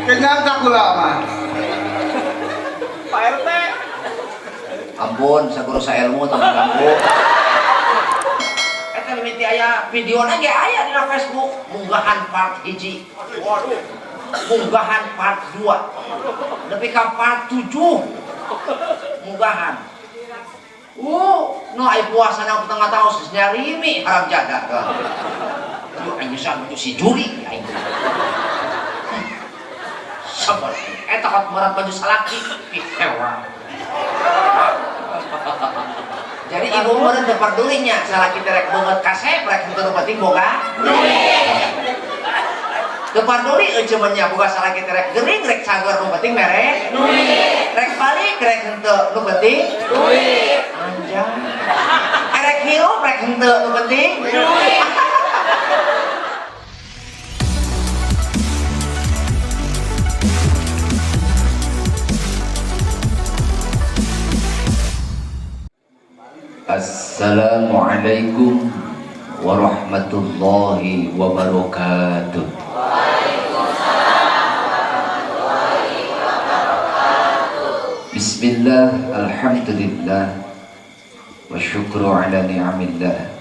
Kenyang tak kula mah. Pak RT. Ampun, saguru saelmu tong ganggu. Eta mimiti aya videona ge aya dina Facebook, munggahan part 1. Waduh. Munggahan part 2. Nepi ka part 7. Munggahan. No ai puasa na tengah taos geus nyarimi haram jadah. Aduh aing geus anu si juri aing. Sabar. Eta kat merat baju salaki pihewa. Jadi ibu meureun teu pedulinya salaki teh rek beungeut kasep rek henteu nu penting boga duit. Teu peduli euceu mah nya boga salaki teh rek gering rek cager nu penting mere duit. Rek balik rek henteu nu penting duit. Anjay. Rek hirup rek henteu nu penting duit. Assalamualaikum warahmatullahi wabarakatuh. Waalaikumsalam warahmatullahi wabarakatuh. Bismillah, alhamdulillah, wa syukru ala ni'amillah.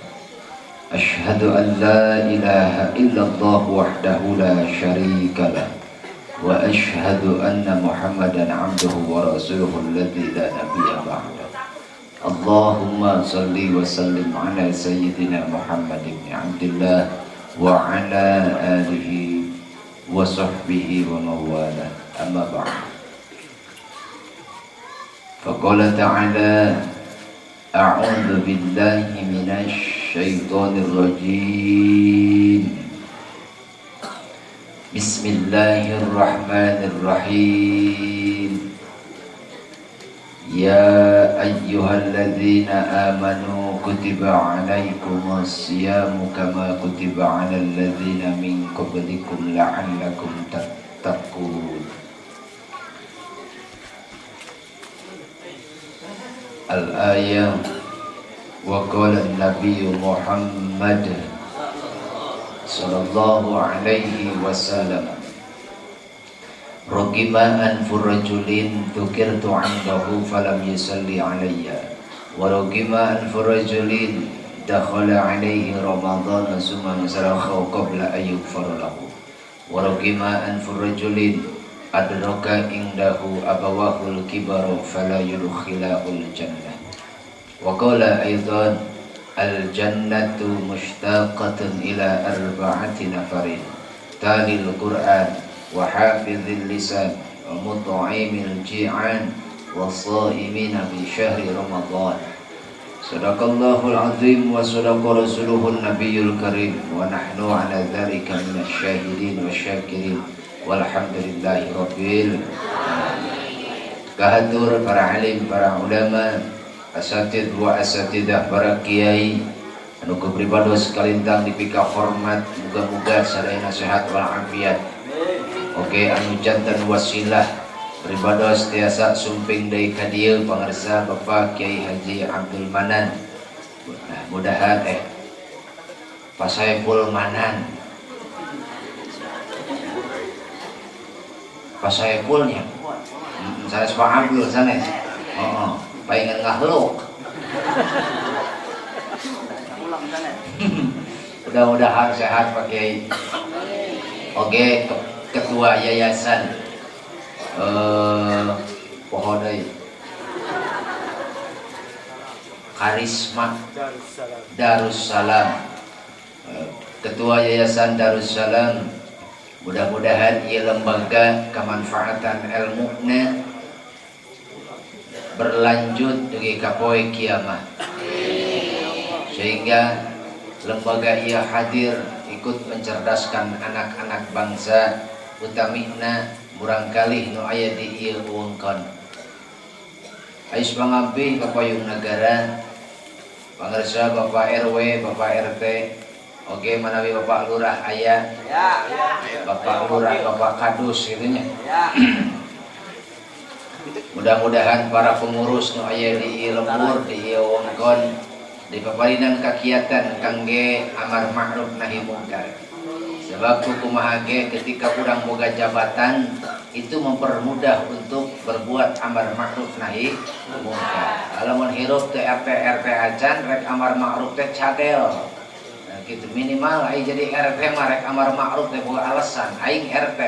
Ashhadu an la ilaha illallah wahdahu la syarika lah. Wa ashhadu anna Muhammadan abduhu wa rasuluhu alladzi la nabiyya ba'dah. Allahumma salli wa sallim ala sayyidina Muhammad ibn Abdullah wa ala alihi wa sahbihi wa mawala. Amma ba'd. Faqala ta'ala, a'udzu billahi minasy syaithanir rajim. Bismillahirrahmanirrahim. Ya ayyuhalladzina amanu kutiba alaikumus siyamu kama kutiba alal ladzina min qablikum la'allakum tattaqun. Al-ayah wa qala an-nabiyyu Muhammad sallallahu alaihi wasallam raqima anfur rajulin dzukirtu 'indahu falam yusalli alayya wa raqima anfur rajulin dakhala 'alaihi ramadhan summa nasakha qabla an yughfara lahu wa raqima anfur rajulin adraka indahu abawahul kibaru fala yudkhilahul jannah. Wa qala aidan al jannatu mushtaqatun ila arba'ati nafarin talil qur'an wa hafizil lisan wa mut'imil ji'an wa shaimina fi syahri ramadan. Sadaqallahul azim wa sadaqa rasuluhun nabiyul karim wa nahnu ala dzalika minasy syahidin wasyakirin walhamdulillahi rabbil alamin. Kahatur para alim, para ulama, asatid wa asatidah, para kiai anu kepribados kalintang dipika hormat, muga-muga sadayana sehat wal afiat. Oke, anu jantan wasilah pribados tiasa sumping deui ka dieu pangarsa Bapak Kiai Haji Abdul Manan. Nah, mudahan Pak Saiful Manan. Pak Saifulnya. Sanes Pak Abdul sanes. Heeh, paingan ngahluk. Mudah-mudahan sehat Pak Kiai. Oke, Ketua Yayasan poho deui Karisma Darussalam. Ketua Yayasan Darussalam, mudah-mudahan ieu lembaga kemanfaatan ilmuna berlanjut dugi ka poe kiamat, sehingga lembaga ieu hadir ikut mencerdaskan anak-anak bangsa utamina murangkalih nu aya di ieu wewengkon. Ais pangampih kapayung negara, pangarsa Bapak RW, Bapak RT, oke manawi Bapak Lurah aya, Bapak Lurah, Bapak Kadus gitu nya. Mudah-mudahan para pengurus nu aya di ieu lembur, di ieu wewengkon dipaparinan kakiatan kangge amar ma'ruf nahi mungkar. Sebab kumaha ge ketika urang boga jabatan itu mempermudah untuk berbuat amar ma'ruf nahi mungkar. Lamun hirup teh RT RT acan rek amar ma'ruf teh cadel. Nah, gitu minimal aing jadi RT mah rek amar ma'ruf teh boga alasan aing RT.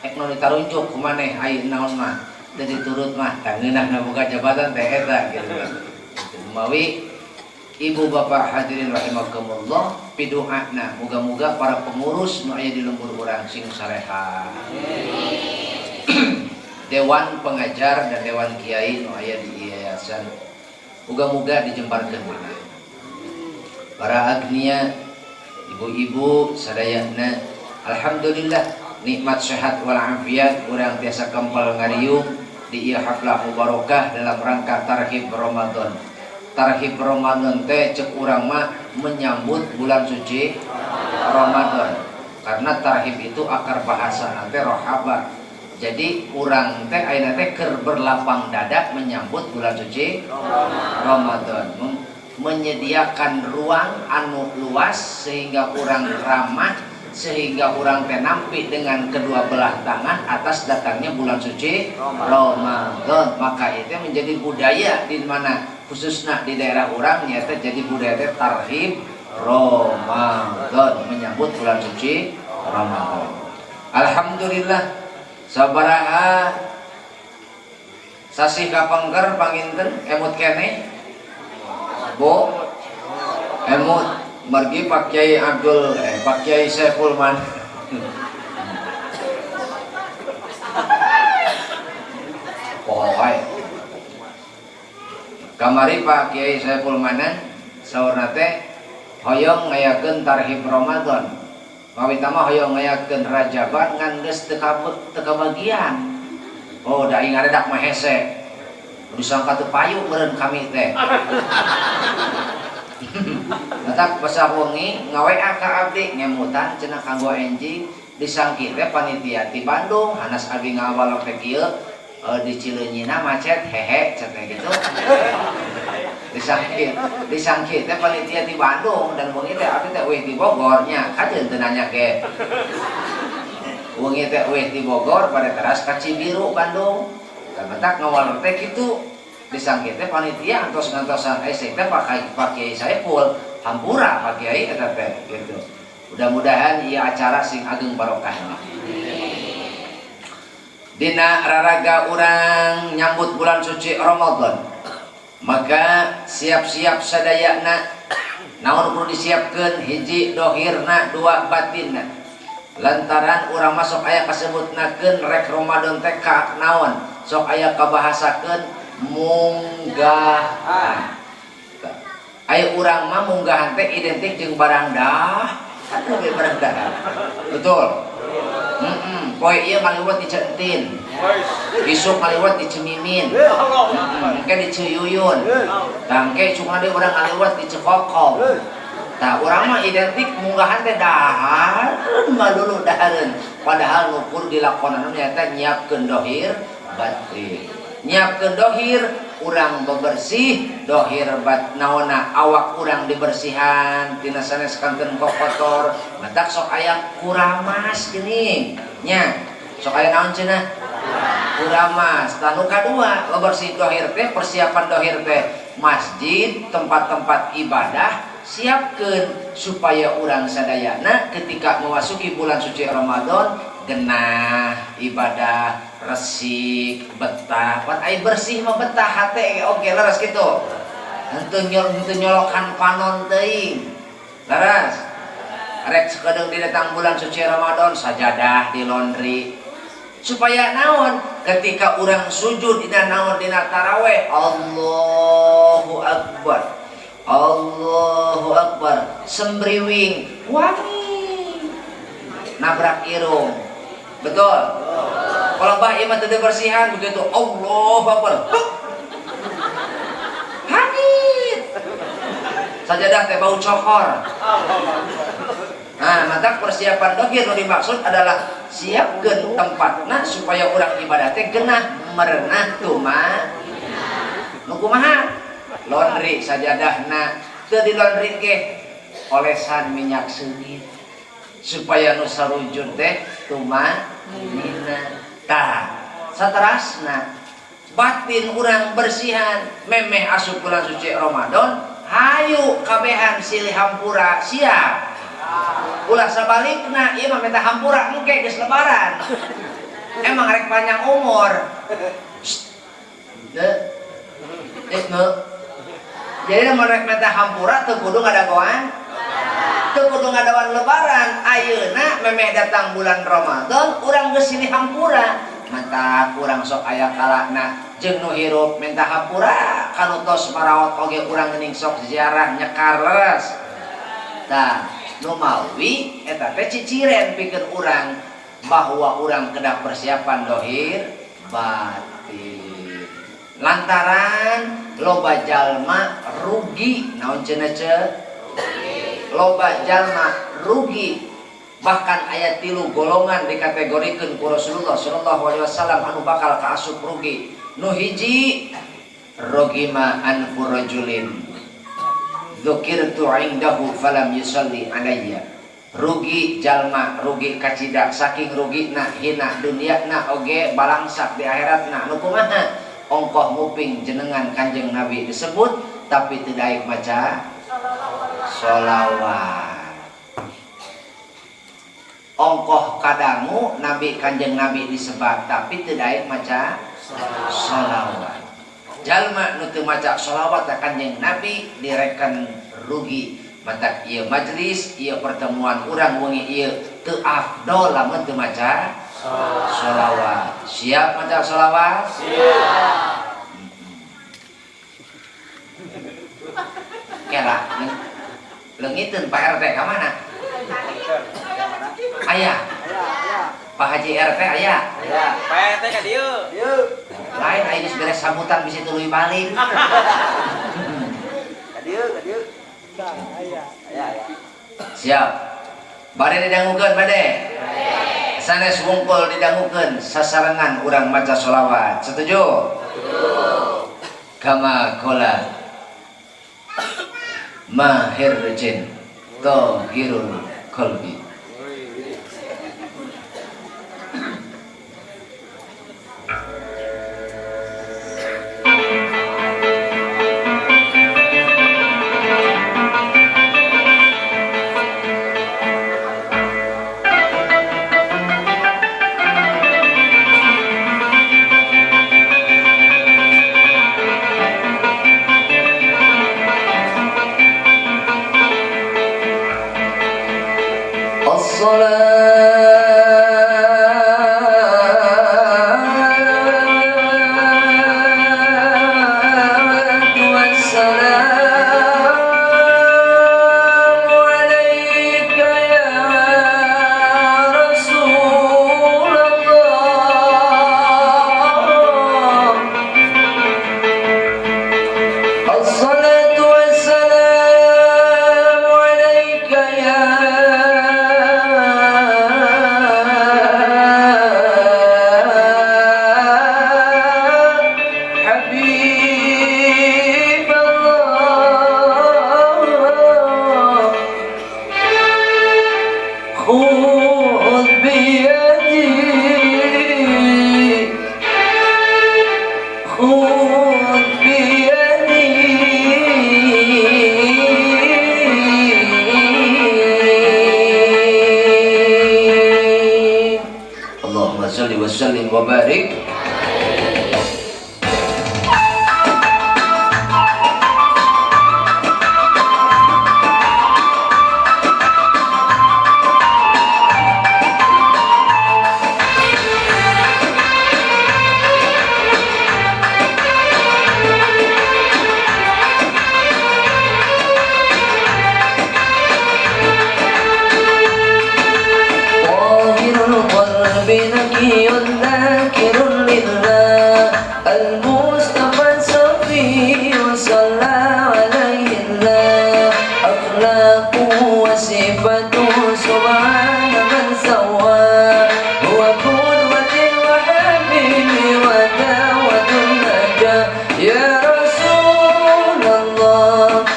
Rek nu ditarunjuk ku maneh aing naon mah teu diturut mah tah ngeunah boga jabatan teh eta gitu. Gitu. Mawi Ibu bapak hadirin rahimakumullah, pidu'ana moga-moga para pengurus nu aya di lembur urang sing sareha. Dewan pengajar dan dewan kiai nu aya di yayasan moga-moga dijembarkeun mana. Para agnia, ibu-ibu sadayana, alhamdulillah nikmat sehat walafiat urang tiasa kempal ngariung di ieu haflah mubarakah dalam rangka tarhib Ramadan. Tarhib Ramadan teh cek urang mah menyambut bulan suci Ramadan. Karena tarhib itu akar bahasa nanti rohaba. Jadi urang teh ayeuna teh keur berlapang dada menyambut bulan suci Ramadan. Menyediakan ruang anu luas sehingga urang ramah, sehingga urang teh nampi dengan kedua belah tangan atas datangnya bulan suci Ramadan. Maka itu menjadi budaya di mana khususnya di daerah urang nyata jadi budaya teh tarhib Ramadan, menyambut bulan suci Ramadan. Alhamdulillah sabaraha sasih kapengker panginten emut keneh Bu emut margi Pak Kiai Abdul Pak Kiai Saiful Man pohoy kamari Pak Kiai Saiful Manan saurna teh hoyong ngayakeun tarhib Ramadan. Mawitama hoyong ngayakeun Rajaban ngan geus teu kabagian. Oh, da aing ngaredak mah hese. Disangka teu payu meureun kami teh. Matak basa wengi ngaWA ka abdi ngemutan cenah kanggo enjing disangki teh panitia ti Bandung hanas abdi ngawal teh kieu di Cileunyiना macet hehe cenah gitu. Disangki teh panitia di Bandung dan wengi teh abdi teh eueuh di Bogor nya kajeun teu nanya ge. Wengi teh eueuh di Bogor pada teras ka Cibiru Bandung. Matak ngawal teh kitu disangki teh panitia antos ngantosan teh Pak Kiai Saiful hampura Pak Kiai eta teh gitu. Mudah-mudahan ieu acara sing ageng barokahna. Dina raraga urang nyambut bulan suci Ramadan, maka siap-siap sadayana naon perlu disiapkeun hiji dohirna dua batinna. Lantaran urang masuk aya kasebutnakeun rek Ramadan teh ka naon sok aya kabahasakeun munggahan. Aya urang mah munggahan teh identik jeung barang dah, atuh ge barang dah. Betul. Poe ieu ngaliwat di Centin. Isuk ngaliwat di Cemimin. Engke di Cuyuyun. Tah engke cuma deui urang ngaliwat di Cekokom. Tah urang mah identik munggahan teh dahareun malulu dahareun. Padahal nu kudu dilakonan nyata nyiapkeun dohir batin. Nyiapkeun dohir urang bebersih, dohir bat naonna awak urang dibersihan tina sanes kanten kotor. Matak sok aya kuramas geuning. Nya, sok aya naon cenah? Kuramas. Tah nu kadua, bebersih dohir teh persiapan dohir teh masjid, tempat-tempat ibadah siapkeun supaya urang sadayana ketika memasuki bulan suci Ramadan genah ibadah resik betah. Pan ai bersih mah betah hate oke leres kitu. Henteu nyolokan panon teuing. Leres. Rek sakedeung didatang bulan suci Ramadan sajadah di laundry. Supaya naon ketika urang sujud dina naon dina taraweh Allahu Akbar. Allahu Akbar. Sembriwing wangi nabrak irung. Betul? Kalau bah ieu mah teu bersihan begitu Allahu Akbar. Hangit. Sajadah teh bau cokor. Nah, maka persiapan dohir nu dimaksud adalah siapkeun tempatna supaya urang ibadah teh genah merenah tuma. Nu kumaha? Laundry sajadahna teu di laundry ge olesan minyak seungit. Supaya nu sarujud teh tumanina. Tah, saterasna batin urang bersihan memeh asup bulan suci Ramadan, hayu kabehan silih hampura siap. Ulah sabalikna ieu mah minta hampura engke geus lebaran. Emang rek panjang umur. Jadi lamun rek minta hampura teu kudu ngadagoan. Teu kudu ngadagoan lebaran. Ayeuna memeh datang bulan Ramadan urang geus silih hampura. Mantap urang sok aya kalana jeung nu hirup minta hampura kanu tos maraot oge urang geuning sok ziarah nyekar leres. Tah, nu mawi eta teh ciciren pikeun urang bahwa urang kedah persiapan dohir batin. Lantaran loba jalma rugi naon cenah ce? Loba jalma rugi. Bahkan ayat 3 golongan dikategorikeun ku Rasulullah sallallahu alaihi wasallam anu bakal kaasup rugi. Nu hiji rogima anfu rajulin dzukirtu indahu falam yusalli alayya. Rugi jalma, rugi kacida saking rugina hina dunyana oge balangsak di akhiratna. Nu kumaha? Ongkoh nguping jenengan Kanjeng Nabi disebut tapi teu daek maca sholawat. Ongkoh kadangu Nabi Kanjeng Nabi disebat tapi teu daek maca sholawat. Jalma nu teu maca sholawat ka Kanjeng Nabi direken rugi. Matak ieu majelis, ieu pertemuan urang wengi ieu teu afdol lamun teu maca sholawat. Siap maca sholawat? Siap. Kela leungiteun Pak RT ka mana? Aya. Pak Haji RT aya. Aya. Pak RT ka dieu. Dieu. Lain aya geus beres sambutan bisi tuluy balik. Ka dieu, ka dieu. Aya. Aya. Siap. Bade didangukeun bade. Sanes wungkul didangukeun sasarengan urang maca sholawat. Setuju? Setuju. Kama qala Mahir Jin Tahirul Qalbi.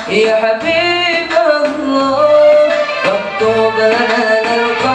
Ya Habib Allah, فاكتب لنا.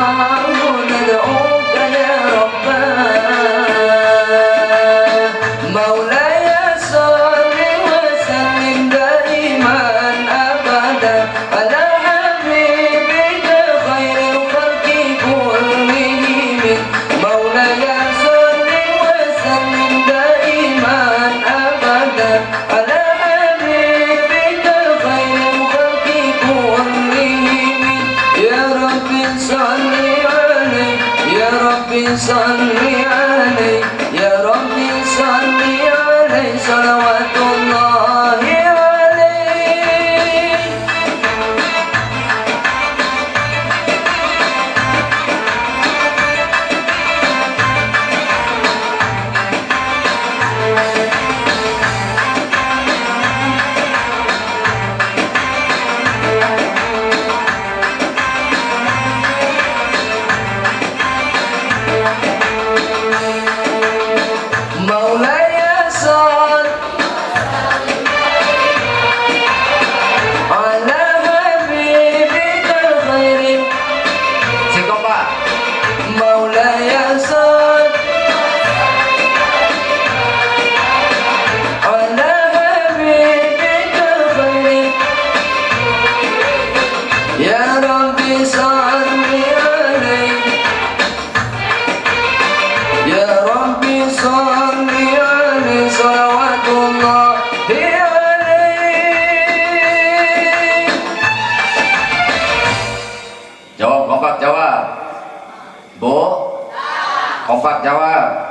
Kompak jawab.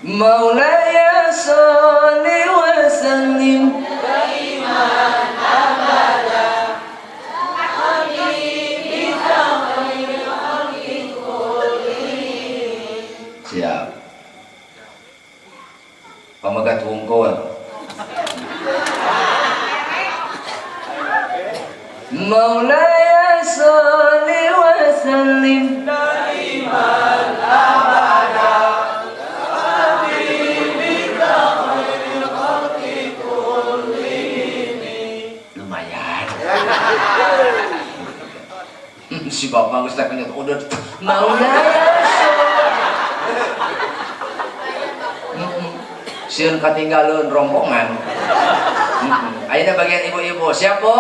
Maulaya sholli wa sallim daiman abada habibika khairil khalqi kullihim. Siap. Pamegat wungkul. Maulaya sholli wa sallim daiman abada habibika khairil khalqi kullihim. Lumayan. Si bapak geus teh udah Maulaya sholli. Sieun katinggalun rombongan. Ayeuna bagian ibu-ibu, siap Bu?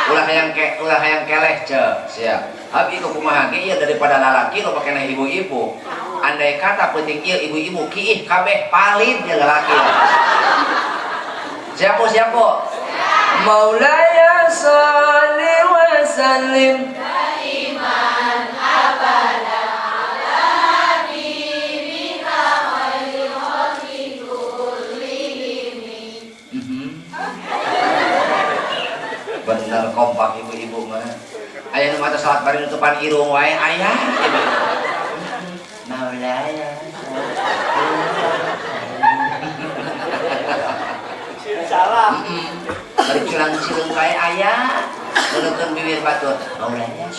Ulah hayang ke, ulah hayang keleh ce, siap. Abi ku kumaha ge ieu daripada lalaki lo pake ibu-ibu. Andai kata penting ieu ibu-ibu kiih kabeh palid dia lalaki. Siap Bu, siap Bu? Maulaya sholli wa sallim daiman abada ala habibika khairil khalqi kullihim. Bener kompak ibu-ibu mah. Aya nu mata salat bari nutupan irung wae aya ibu. Maulaya. Salah. Bari culang-cilung wae aya. Nunukkeun bibir batur. Maulaya.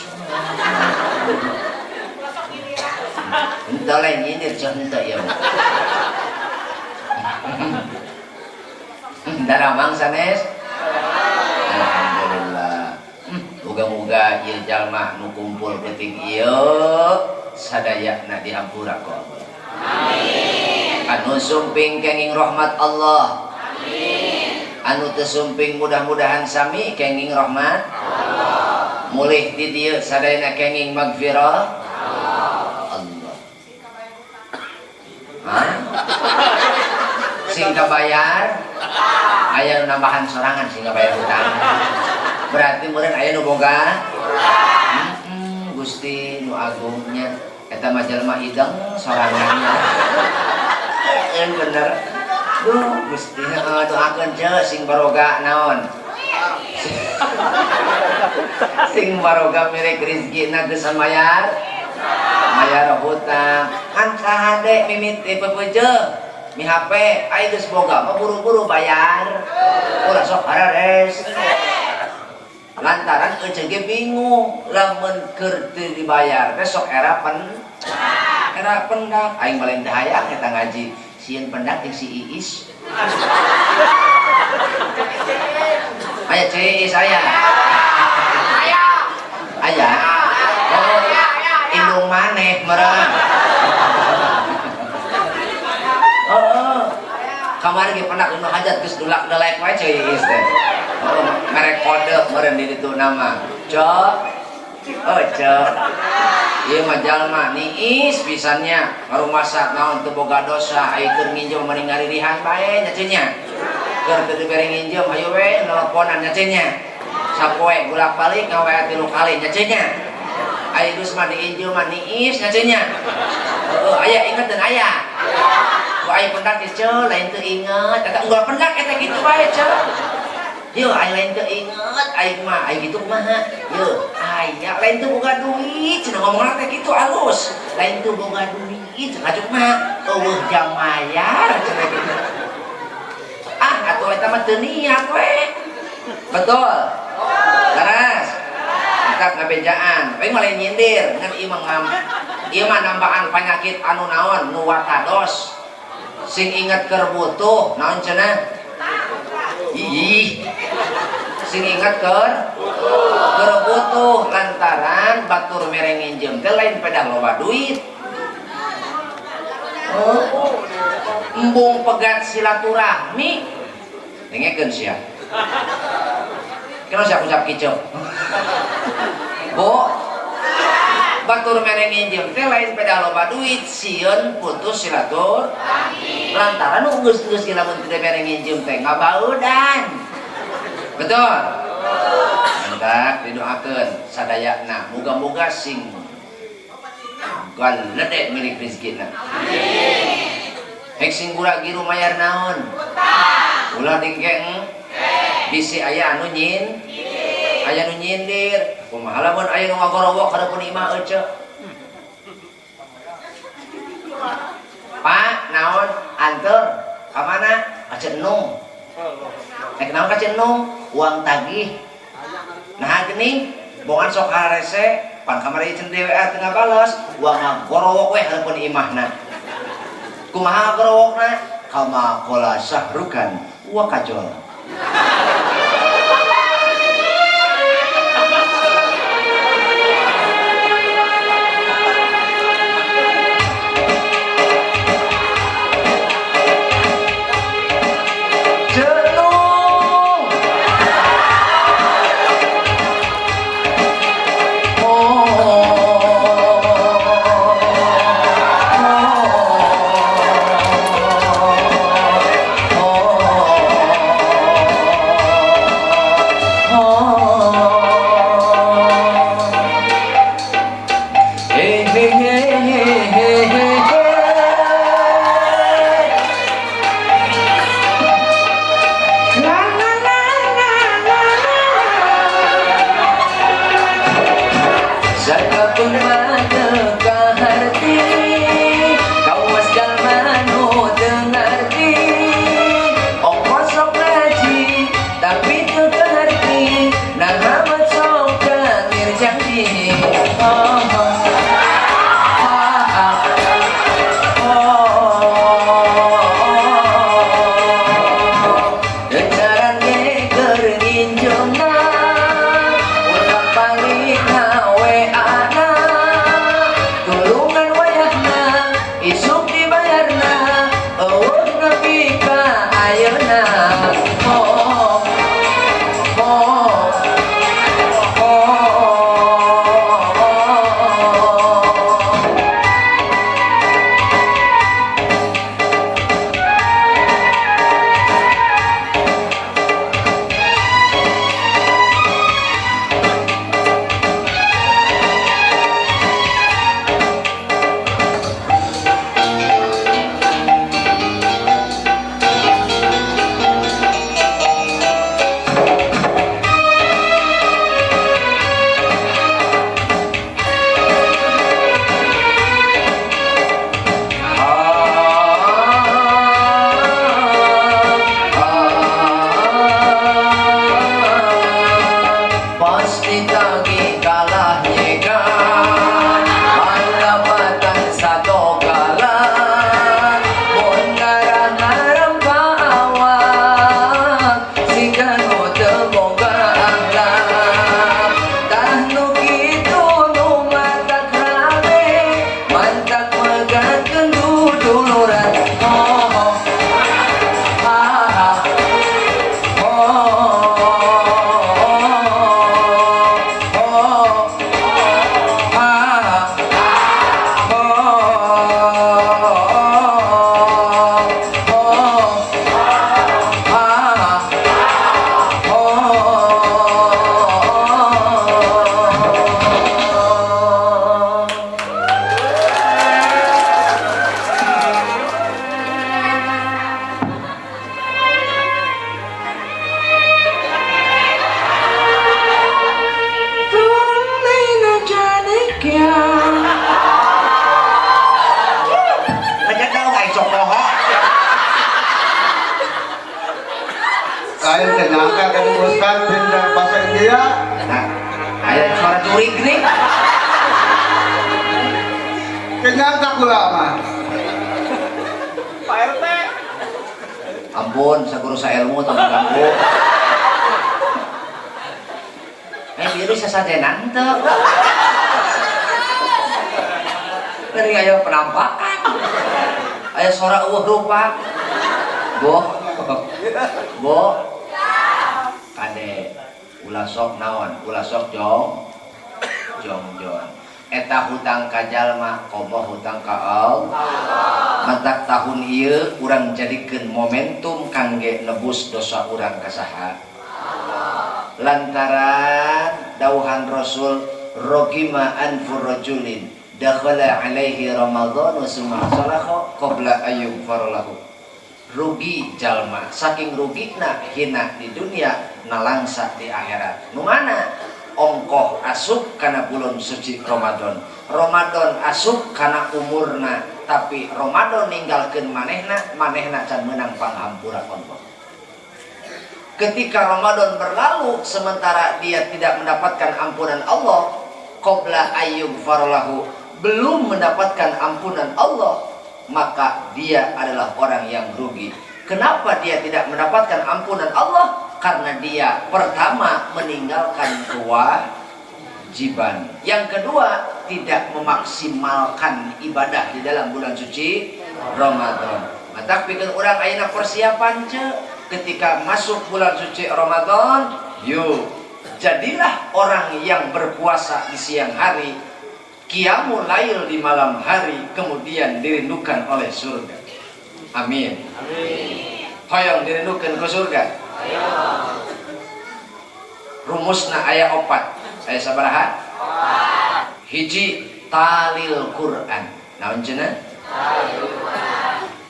Henteu lain nyindir ceu henteu ieu. Daramang sanes. Alhamdulillah. Muga-muga ieu jalma nu kumpul penting ieu sadayana dihampura ku Allah. Amin. Anu sumping kenging rahmat Allah. Amin. Anu teu sumping mudah-mudahan sami kenging rahmat Allah. Mulih di dieu sadayana kenging magfirah Allah. Allah. Hah? Sing kabayar aya nu nambahan sorangan sing kabayar hutang. Berarti meureun aya nu boga Gusti nu agungnya eta mah jelema hideng sorangannya. Eun bener. Duh Gusti heuh doakeun ceu sing baroga naon. Sing baroga merek rezekina geus mayar. Mayar hutang. Kan kahade mimiti pepeujeuh. Mi HP ai geus boga mah buru-buru bayar. Ulah sok harares. Lantaran ece ge bingung lamun keur teu dibayar teh sok era era pendak aing mah lain teu hayang eta ngaji sieun pendak jeung si Iis. Aya si Iis aya. Aya. Aya. Oh, indung maneh meureun. Heeh. Kamari ge pendak nu hajat geus dulak-delek wae si Iis teh. Oh, merek kode meureun di ditu nama. Cok. Oh, cok. Ieu mah jalma niis pisannya ngarumasa naon teu boga dosa ai keur nginjem mending ngaririhan bae nya ceu nya. Keur teu dibere nginjem hayu we nelponan nya ceu nya. Sapoe bolak-balik ngawe 3 kali nya ceu nya. Ai geus mah diinjem mah niis nya ceu nya. Heuh, aya ingeteun aya. Ku ai pendak geus ceu lain teu inget eta unggal pendak eta kitu bae ceu. Yo, aing lain teu inget, aing mah, aing kitu kumaha? Yo, aya lain teu boga duit, cenah ngomongna teh kitu alus. Lain teu boga duit, cenah ngajuk mah eueuh jang mayar cenah kitu. Ah, atuh eta mah teu niat we. Betul. Leres. Entak ngabejaan, aing mah lain nyindir, ngan ieu mah ieu mah nambaan panyakit anu naon nu watados. Sing inget keur butuh, naon cenah? Ih, sing inget keur butuh lantaran batur mere nginjem teh lain pedah loba duit. Oh, embung pegat silaturahmi. Dengekeun sia. Kena sia ucap kicep. Bu, batur mere nginjem teh lain pedah loba duit, sieun putus silaturahmi. Lantaran nu geus-geus ge lamun teu mere nginjem teh ngabaudan. Betul? Mantap, didoakeun sadayana muga-muga sing Galede milik rezekina. Amin. Hek sing gura giru mayar naon? Utang. Ulah dingkeng. Bisi aya anu nyin? Aya nu nyindir. Kumaha lamun aya nu ngagorowok hareupeun imah ece. Pak, naon? Anteur ka mana? Ka Cenung. Rek naon ka Cenung? Uang tagih. Nah geuning, bongan sok harese, pan kamari ceun DWA teu ngabales, uang ngagorowok we hareupeun imahna. Kumaha ngagorowokna? Kama qala Sahrukan wa kajol. Ampun, saguru saelmu tong ganggu. Biru sasajenan teu. Ngeri aya penampakan. Aya sora eueuh rupa. Bo. Bo. Kade ulah sok naon, ulah sok jong. Jongjon. Eta hutang ka jalma, komo hutang ka Allah. Matak tahun ieu urang jadikeun momentum kangge nebus dosa urang ka saha? Lantaran dauhan Rasul rogima anfur rajulin Dakhala alaihi Ramadan summa salakha qabla ayyughfar lahu. Rugi jalma, saking rugina hina di dunia nalangsa di akhirat. Nu mana? Ongkoh asup kana bulan suci Ramadan. Ramadan asup kana umurna, tapi Ramadan ninggalkeun manehna, manehna can meunang panghampura Allah. Ketika Ramadan berlalu sementara dia tidak mendapatkan ampunan Allah, qabla ayyughfar lahu, belum mendapatkan ampunan Allah, maka dia adalah orang yang rugi. Kenapa dia tidak mendapatkan ampunan Allah? Karena dia pertama meninggalkan kewajiban. Yang kedua, tidak memaksimalkan ibadah di dalam bulan suci Ramadan. Matak pikeun urang ayeuna persiapan ce ketika masuk bulan suci Ramadan, yuk jadilah orang yang berpuasa di siang hari, qiyamul lail di malam hari, kemudian dirindukan oleh surga. Amin. Amin. Hoyong dirindukan ke surga. Rumusna aya opat. Aya sabaraha? Hiji, talil Quran. Naon cenah?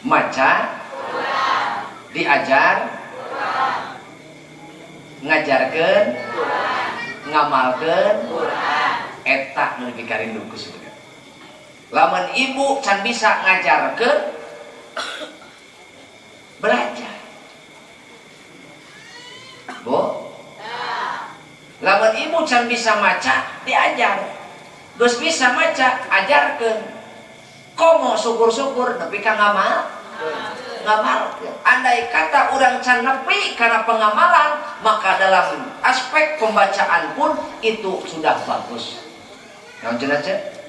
Maca, diajar, ngajarkeun, ngamalkeun, eta nu dipikarindu ku surga. Lamun ibu can bisa ngajarkeun, belajar. Bu, lamun ibu can bisa maca, diajar. Geus bisa maca, ajarkeun. Komo syukur-syukur nepi ka ngamal, ngamalkeun. Andai kata urang can nepi karena pengamalan, maka dalam aspek pembacaan pun itu sudah bagus. Naon cenah ce?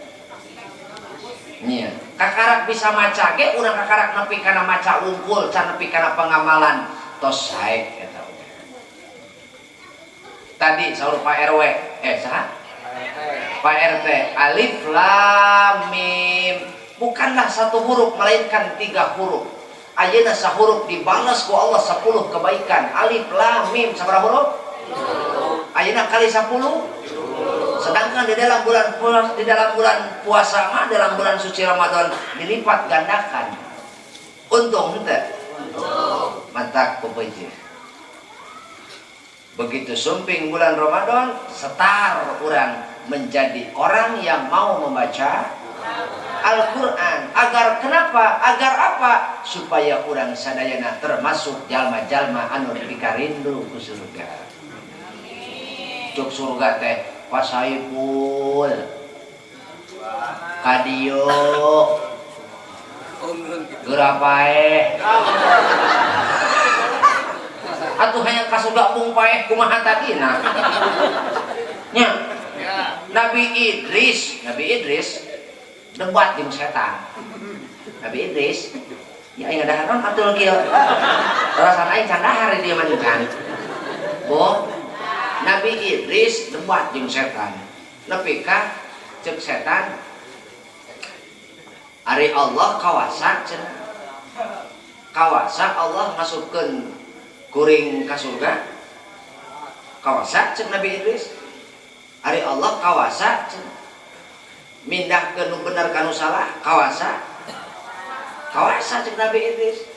Nya. Kakarak bisa maca ge urang kakarak nepi kana maca wungkul, can nepi kana pengamalan, tos sae eta. Tadi saur Pak RW, saha? Pak RT, alif lam mim. Bukanlah satu huruf melainkan tiga huruf. Ayeuna sahuruf dibalas ku Allah 10 kebaikan. Alif lam mim sabaraha huruf? Ayeuna kali 10. Sedangkan di dalam bulan puasa mah, dalam bulan suci Ramadan dilipat gandakan. Untung henteu? Matak pepeje. Begitu sumping bulan Ramadan, setar orang menjadi orang yang mau membaca Al-Quran. Agar kenapa? Agar apa? Supaya orang sadayana termasuk jalma-jalma anu dipikarindu ku surga. Cuk surga teh Pak Saipul, kadieu, geura paeh. Atuh hayang ka surga embung paeh kumaha tadina? Nya. Nabi Idris, Nabi Idris debat jeung setan. Nabi Idris, ya aing dahar naon atuh kieu. Rasana aing can dahar di dieu mah can. Bo, Nabi Idris debat jeung setan. Nepi ka ceuk setan, ari Allah kawasa cenah. Kawasa Allah masukkeun kuring ka surga. Kawasa ceuk Nabi Idris. Ari Allah kawasa cenah. Mindahkeun nu bener ka nu salah, kawasa. Kawasa ceuk Nabi Idris.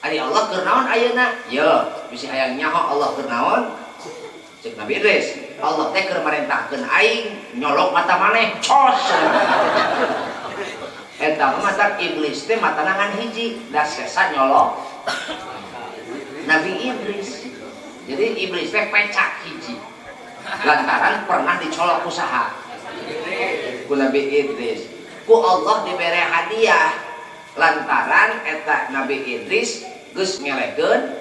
Ari Allah keur naon ayeuna? Ye, bisi hayang nyaho Allah keur naon? Ceuk Nabi Idris, Allah teh keur marentahkeun aing nyolok mata maneh, cos. Eta mah matak iblis teh matana ngan hiji, da sesa nyolok Nabi Idris. Jadi iblis teh pecak hiji. Lantaran pernah dicolok usaha ku Nabi Idris. Ku Allah dibere hadiah lantaran eta Nabi Idris geus ngelehkeun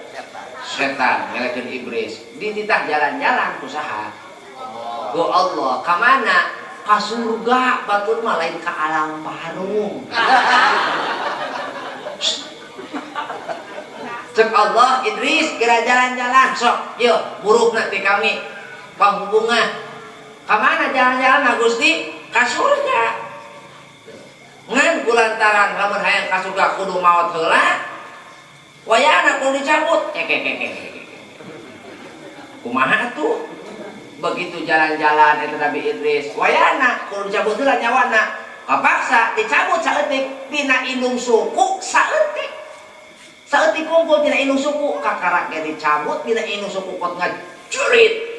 setan, ngelehkeun iblis. Dititah jalan-jalan ku saha? Ku Allah. Ka mana? Ka surga, batur mah lain ka alam baru. Cek Allah, Idris kira jalan-jalan sok, yuk burukna ti kami panghubungan. Ka mana jalan-jalan Gusti? Ka surga. Ngan kulantaran lamun hayang ka surga kudu maot heula. Wayahna kudu dicabut. Kek. Kumaha atuh? Begitu jalan-jalan eta Nabi Idris, wayahna kudu dicabut heula nyawana. Kapaksa dicabut saeutik tina indung suku saeutik. Saeutik kumpul tina indung suku kakarak ge dicabut tina indung suku kot ngajurit.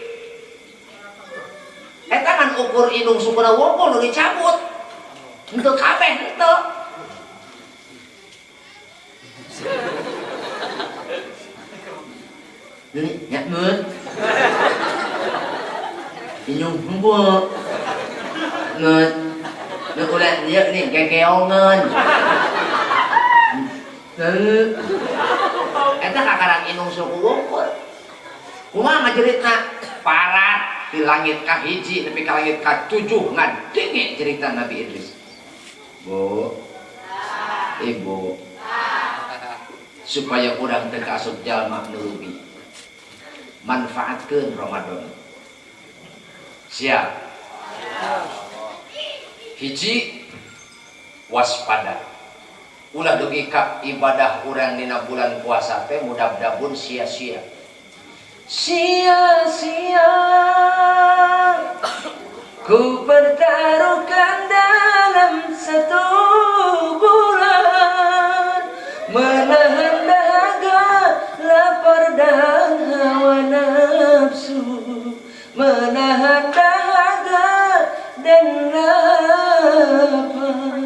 Eta ngan ukur indung sukuna wungkul nu dicabut. Henteu kabeh henteu. Ini ya mun. Indung kumpul. Ngeut. Nu ulah ieu nih gegeongan. Heuh. Eta kakarang indung suku wungkul. Kumaha ngajeritna? Parat di langit kahiji nepi ka langit katujuh ngadenge cerita Nabi Idris. Bu, Ibu, supaya urang teu kaasup jalma nu rugi. Manfaatkeun Ramadan. Siap. Hiji, waspada. Ulah dugi ka ibadah urang dina bulan puasa teh mudab-dabun sia-sia. Sia-sia ku pertaruhkan dalam satu bulan, menahan dahaga, lapar dan hawa nafsu, menahan dahaga dan lapar.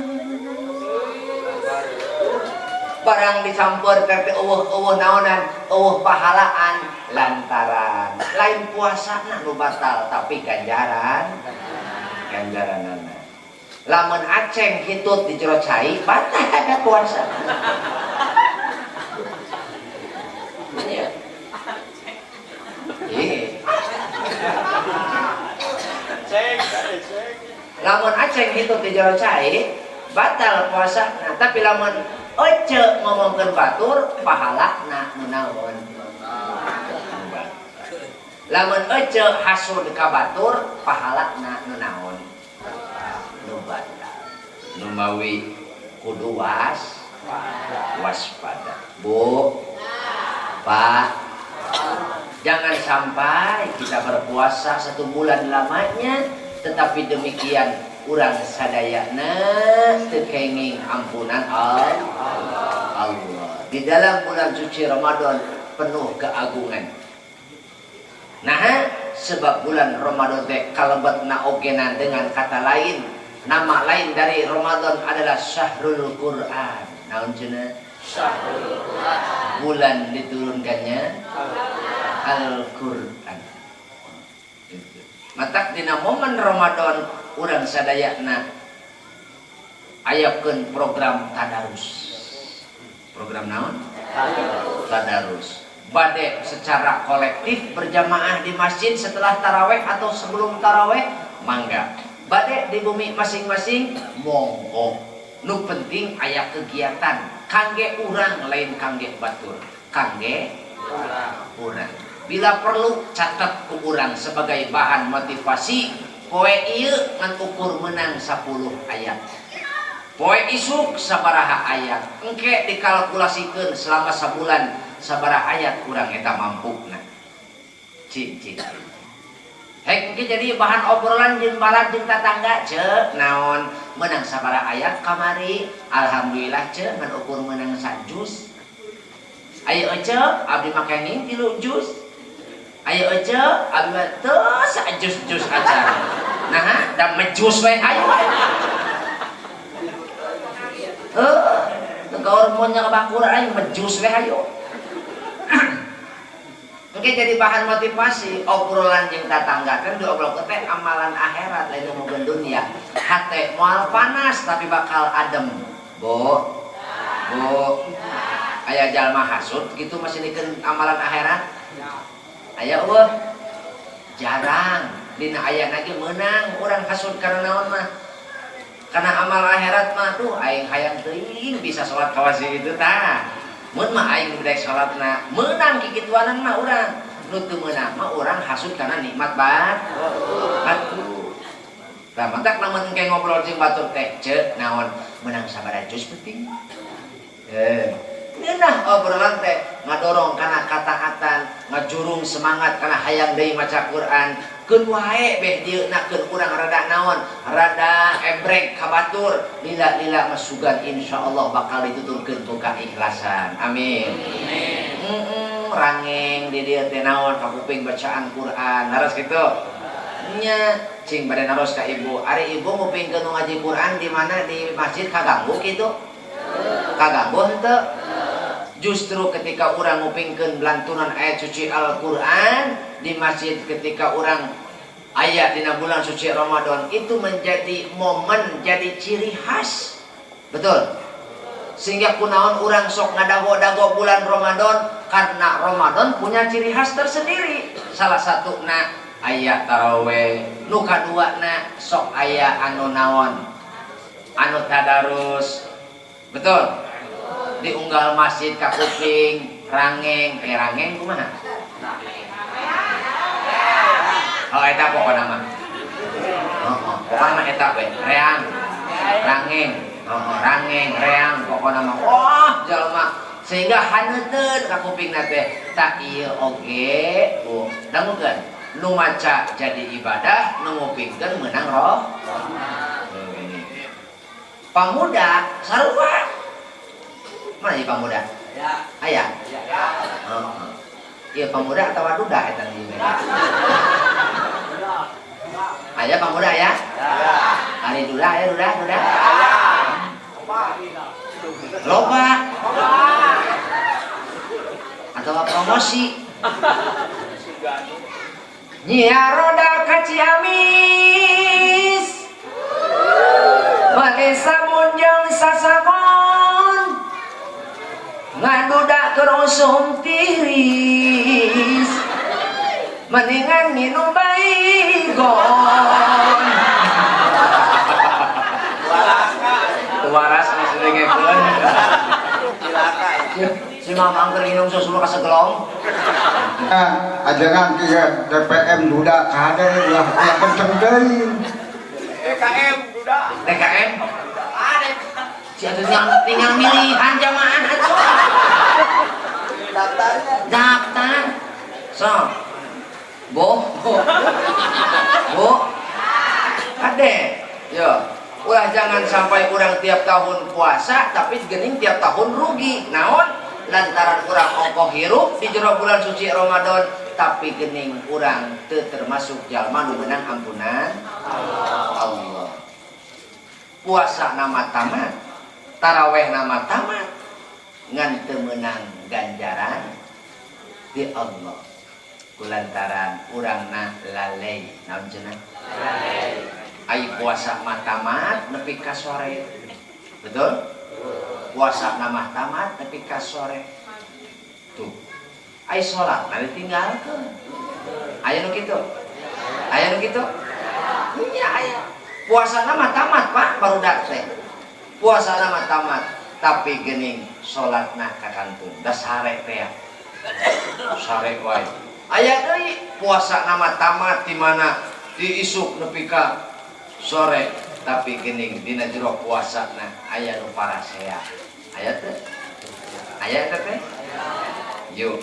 Barang dicampur teh eueuh-eueuh naonan, eueuh pahalaan lantaran lain puasana nu batal tapi ganjaran ganjaranana. Lamun aceng hitut di jero cai batal puasa. Iya. Lamun aceng hitut di jero cai batal puasa. Nah, tapi lamun ece ngomongkeun batur pahala na menaon. Lamun ece hasud ka batur pahala na menaon. Nu batal. Nu mawi kudu waspada. Bu, Pak, jangan sampai kita berpuasa 1 bulan lamanya tetapi demikian urang sadayana teu kenging ampunan Allah. Di dalam bulan suci Ramadan penuh keagungan. Nah, sebab bulan Ramadan teh kalebetna ogenan dengan kata lain, nama lain dari Ramadan adalah Syahrul Quran. Naon cenah? Syahrul Quran. Bulan diturunkannya Al-Quran. Matak dina momen Ramadan urang sadayana ayakeun program tadarus. Program naon? Tadarus. Bade secara kolektif berjamaah di masjid setelah taraweh atau sebelum taraweh, mangga. Bade di bumi masing-masing, monggo. Nu penting aya kegiatan kangge urang lain kangge batur, kangge urang. Bila perlu catat ku urang sebagai bahan motivasi poe ieu ngan ukur menang 10 ayat. Poe isuk sabaraha ayat. Engke dikalkulasikeun selama sabulan sabaraha ayat urang eta mampuna. Cik cik. Hek engke jadi bahan obrolan jeung balad jeung tatangga ceuk naon menang sabaraha ayat kamari. Alhamdulillah ceuk ngan ukur menang sajus. Ayo ece abdi mah kenging 3 juz. Ayo ece abdi mah teu sajus-jus aja. Nah, da mejus we ayo we. Heuh, teu hormonnya kabakur aing mejus we ayo. Engke jadi bahan motivasi obrolan jeung tatangga kan diobrolkeun teh amalan akhirat lain ngomongkeun dunia. Hate moal panas tapi bakal adem. Bu. Bu. Aya jalma hasud gitu masih dikeun amalan akhirat? Aya eueuh? Jarang. Dina aya lagi meunang urang hasud karena naon mah? Karena amal akhirat mah tuh aing hayang teuing bisa salat kawasi itu tah. Mun mah aing bedek salatna meunang kikituanan mah urang. Nu teu meunang mah urang hasud karena nikmat batur. Tah matak lamun engke ngobrol jeung batur teh ceuk naon meunang sabaraha juz penting. Ngeunah obrolan teh ngadorong kana kataatan, ngajurung semangat kana hayang deui maca Quran, Keun wae beh dieu nakeun urang rada naon, rada ebrek ka batur, lila-lila masugan insyaallah bakal dituturkeun ku keikhlasan. Amin. Amin. Rangeng di dieu teh naon ka kuping bacaan Quran. Leres kitu? Nya cing bade naros ka ibu. Ari ibu ngupingkeun nu ngaji Quran di mana di masjid kaganggu kitu? Kaganggu henteu? Justru ketika urang ngupingkeun lantunan ayat suci Al-Quran di masjid ketika urang aya dina bulan suci Ramadan itu menjadi momen, jadi ciri khas. Betul? Sehingga kunaon urang sok ngadago-dago bulan Ramadan karena Ramadan punya ciri khas tersendiri. Salah satu na aya taraweh, nu kadua na sok aya anu naon? Anu tadarus. Betul? Di unggal masjid ka kuping rangeng, rangeng kumaha? Oh eta pokona mah. Heeh, pokona mah eta we, reang. Rangeng, heeh, rangeng, reang pokona mah. Wah, jalma sehingga haneuteun ka kupingna teh. Tak ieu oge, oh, dangukeun. Nu maca jadi ibadah, nu ngupingkeun meunang roh. Pamuda sarua. Mana ieu pamuda? Ya. Aya. Ya. Heeh. Ieu pamuda atawa duda eta ieu? Aya pamuda ya? Ya. Ari duda aya duda, duda. Ya. Loba. Atau promosi. Nyiar roda ka Ciamis. Make sabun jeung sasabon. Ngaduda keur usum tiris. Mendingan minum baygon. Waras maksudnya ngekeun. Si mamang keur minum susu ka segelong. Ajangan kieu DPM duda kade ulah ulah kenceng deui. DKM duda. DKM. Si atuh tinggal milihan jamaah atuh. Daftarnya. Daftar. So. Bu. Bu. Ade. Yo. Ulah jangan sampai urang tiap tahun puasa tapi gening tiap tahun rugi. Naon? Lantaran urang ongkoh hirup di jero bulan suci Ramadan tapi gening urang teu termasuk jalma nu meunang ampunan Allah. Puasa nama tamat, taraweh nama tamat, ngan teu meunang ganjaran di Allah. Kulantaran urangna lalai, naon cenah? Lalai. Ai puasa mah tamat nepi ka sore. Betul? Puasa nama tamat nepi ka sore. Tuh. Ai salat na ditinggalkeun. Aya nu kitu? Aya nu kitu? Nya aya. Puasa nama tamat, Pak, barudak teh. Puasa nama tamat, tapi gening salatna kakantun. Da sare teh. Sare wae. Aya deui puasa nama tamat di mana di isuk nepi ka sore, tapi gening dina jero puasana aya nu parasea. Aya teh? Aya teh teh? Yuk,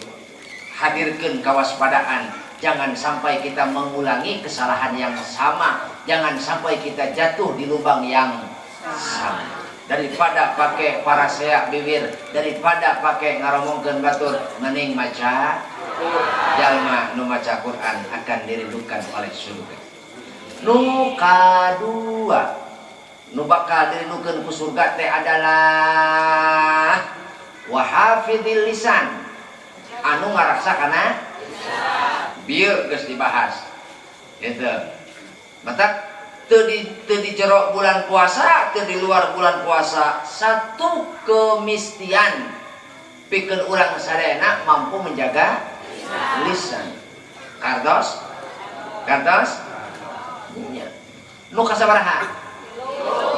hadirkeun kawaspadaan. Jangan sampai kita mengulangi kesalahan yang sama. Jangan sampai kita jatuh di lubang yang sama. Daripada pakai parasea bibir, daripada pakai ngaromongkeun batur, mending maca jalma nu maca Quran akan dirindukan oleh surga. Nu kadua nu bakal dirindukeun ku surga teh adalah wahafidil lisan, anu ngaraksa kana bieu geus dibahas gitu. Matak teu di jero bulan puasa, teu di luar bulan puasa, satu kemistian pikeun urang sadayana mampu menjaga lisan. Kartos? Kartos? Nya. Nu kasabaraha?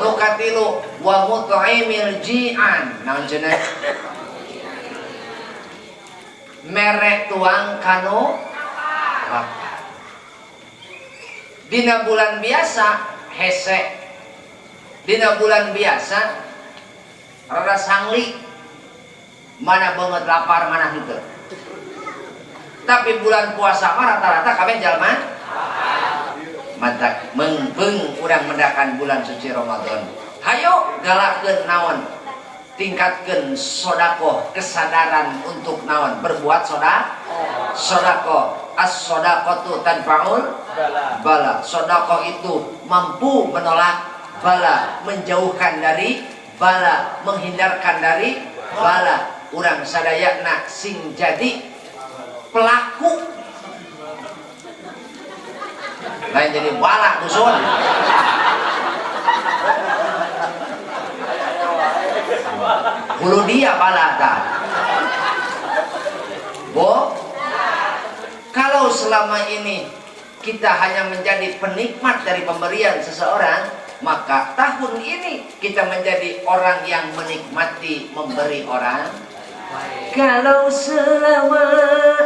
Nu katilu wa mut'imil ji'an. Naon cenah? Mere tuang kanu lapar. Dina bulan biasa hese. Dina bulan biasa rada sangli. Mana banget lapar mana henteu. Tapi bulan puasa mah rata-rata kabeh jalma Matak mengpeng urang mendakan bulan suci Ramadan. Hayo galakkeun naon? Tingkatkeun sodakoh, kesadaran untuk naon? Berbuat sodakoh. As-sodakotu tanfaul bala. Sodakoh itu mampu menolak bala, menjauhkan dari bala, menghindarkan dari bala. Urang sadayana sing jadi pelaku, lain jadi bala dusun. Hulu dia bala ta. Bo, kalau selama ini kita hanya menjadi penikmat dari pemberian seseorang, maka tahun ini kita menjadi orang yang menikmati memberi orang. Kalau selama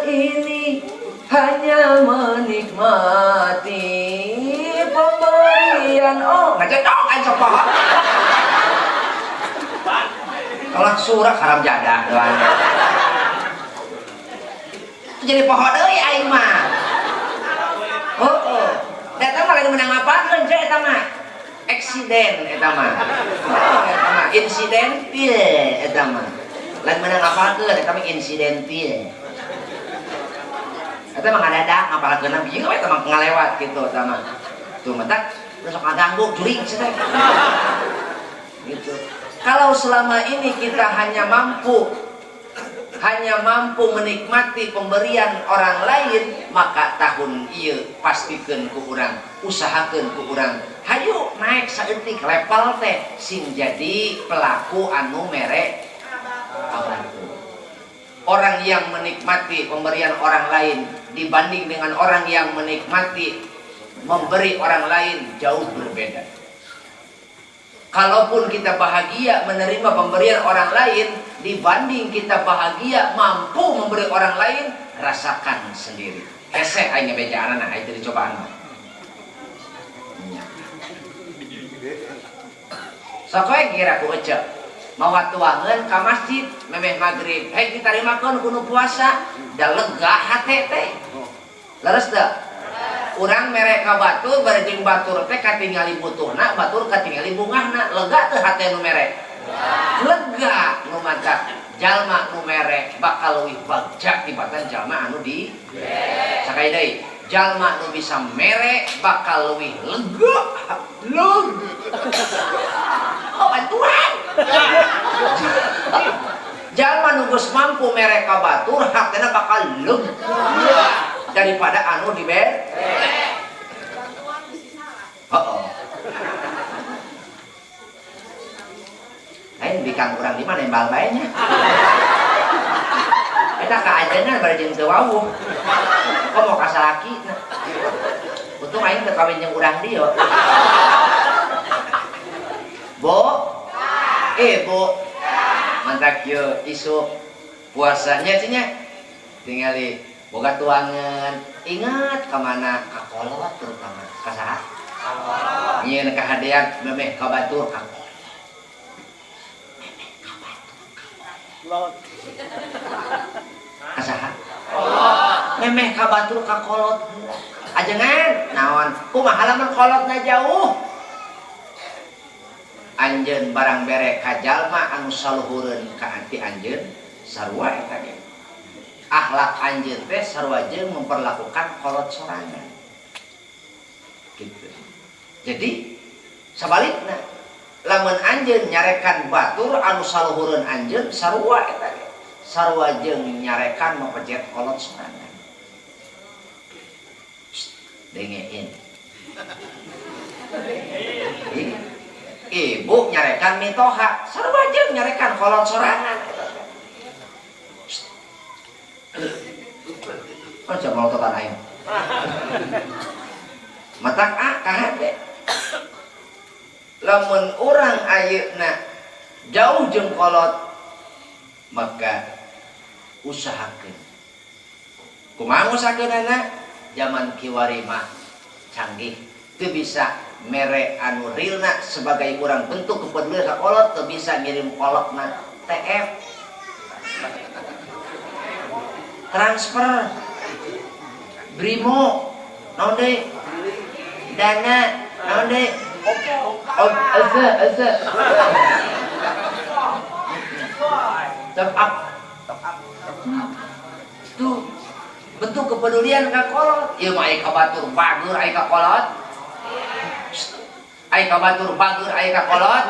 ini hanya menikmati pemberian, oh ngecek aing sok poho. Tolak surak haram jadah doang. Jadi poho deui aing mah. Oh, eta mah lain menang apakeun cek eta mah. Eksiden eta mah. Oh, eta mah insidentil eta mah. Lain menang apakeun eta mah insidentil. Eta mah ngadadak ngapalkeun bieu we eta mah ngalewat kitu eta mah. Tuh matak sok ngaganggu jurig cenah. Gitu. Kalau selama ini kita hanya mampu menikmati pemberian orang lain, maka tahun ieu pastikeun ku urang, usahakeun ku urang. Hayu naik saeutik level teh sing jadi pelaku anu mere kabantu. Orang yang menikmati pemberian orang lain dibanding dengan orang yang menikmati memberi orang lain jauh berbeda. Kalaupun kita bahagia menerima pemberian orang lain dibanding kita bahagia mampu memberi orang lain, rasakan sendiri. Hese aing bejaanana aing teu dicobaan mah. Nya. Sok we kira ku ece. Mawa tuangeun ka masjid memeh magrib, hei ditarimakeun ku nu puasa, da lega hate teh. Leres teu? Urang mere ka batur bari jeung batur teh katingali butuhna, batur katingali bungahna, lega teu hate nu mere? Lega. Nu matak jalma nu mere bakal leuwih bagja tibatan jalma anu di sakali deui, jalma nu bisa mere bakal leuwih lega. Lega. Oh bantuan. Jalma nu geus mampu mere ka batur hatena bakal lega daripada anu dibere. Oh. Lain bikang urang di mana nembal bae nya. Eta kaajenan bari jeung teu wawuh. Komo ka salaki na. Untung aing teu kawin jeung urang dieu. Bo? Bo. Mantak ieu isuk puasanya cenah tingali boga tuangan, ingat ka mana ka kolot terutama ka saha? Nyieun kahadean memeh ka batur ka kolot. Memeh ka batur ka kolot. Ka saha? Memeh ka batur ka kolot. Ajengan naon? Kumaha lamun kolotna jauh? Anjeun barang bere ka jalma anu saluhureun ka hati anjeun sarua eta ge. Akhlak anjeun teh sarua jeung memperlakukan kolot sorangan. Gitu. Jadi sabalikna lamun anjeun nyarekan batur anu saluhureun anjeun sarua eta ge. Sarua jeung nyarekan mapejet kolot sorangan. Dengein. Ibu nyarekan mitoha, sarua jeung nyarekan kolot sorangan. Oh, coba melototan aing. Matak ah kahade. Lamun urang ayeuna jauh jeung kolot, maka usahakeun. Kumaha usahakeunana? Zaman kiwari mah canggih, teu bisa mere anu realna sebagai urang bentuk kepedulian ka kolot, teu bisa ngirim kolotna TF. Transfer Brimo naon deui? Dana naon deui? Ese ese. Top up. Tuh bentuk kepedulian ka kolot. Ieu mah aya ka batur bager aya ka kolot. Aya ka batur bager aya ka kolot.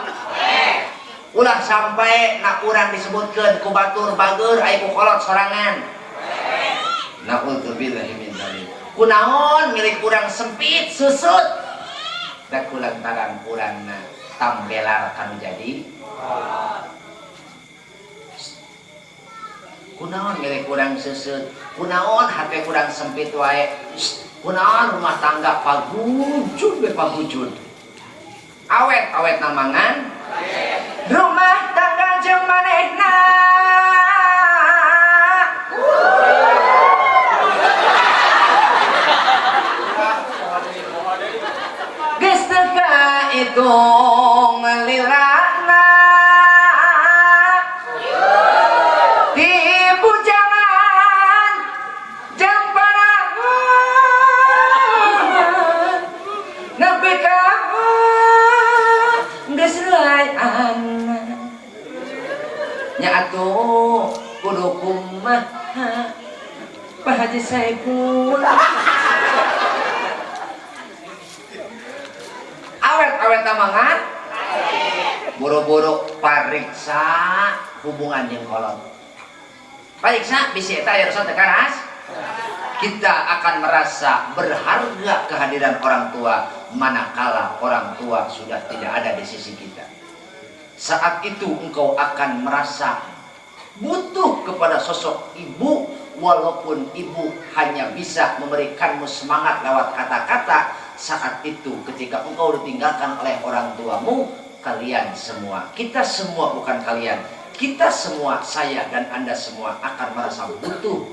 Ulah sampai nak urang disebutkeun ku batur bager aya ku kolot sorangan. Na'udzubillahi min dzalik. Kunaon milik urang sempit susut. Da kulantaran urangna tambelar kanu jadi. Kunaon milik urang susut, kunaon hate urang sempit wae, kunaon rumah tangga pagujud we pagujud. Awet-awet namangan rumah tangga jeung manehna. Geus teu kahitung lilana di bujangan jang parawan nepi ka geus lain anak nya atuh kudu kumaha Pak Haji Saiful. Awet-awet tamangan buru-buru pariksa hubungan jeung kolot. Pariksa bisi eta aya dosa teu karas. Kita akan merasa berharga kehadiran orang tua manakala orang tua sudah tidak ada di sisi kita. Saat itu engkau akan merasa butuh kepada sosok ibu, walaupun ibu hanya bisa memberikanmu semangat lewat kata-kata. Saat itu ketika engkau ditinggalkan oleh orang tuamu, kalian semua, kita semua, bukan kalian, kita semua, saya dan Anda semua akan merasa butuh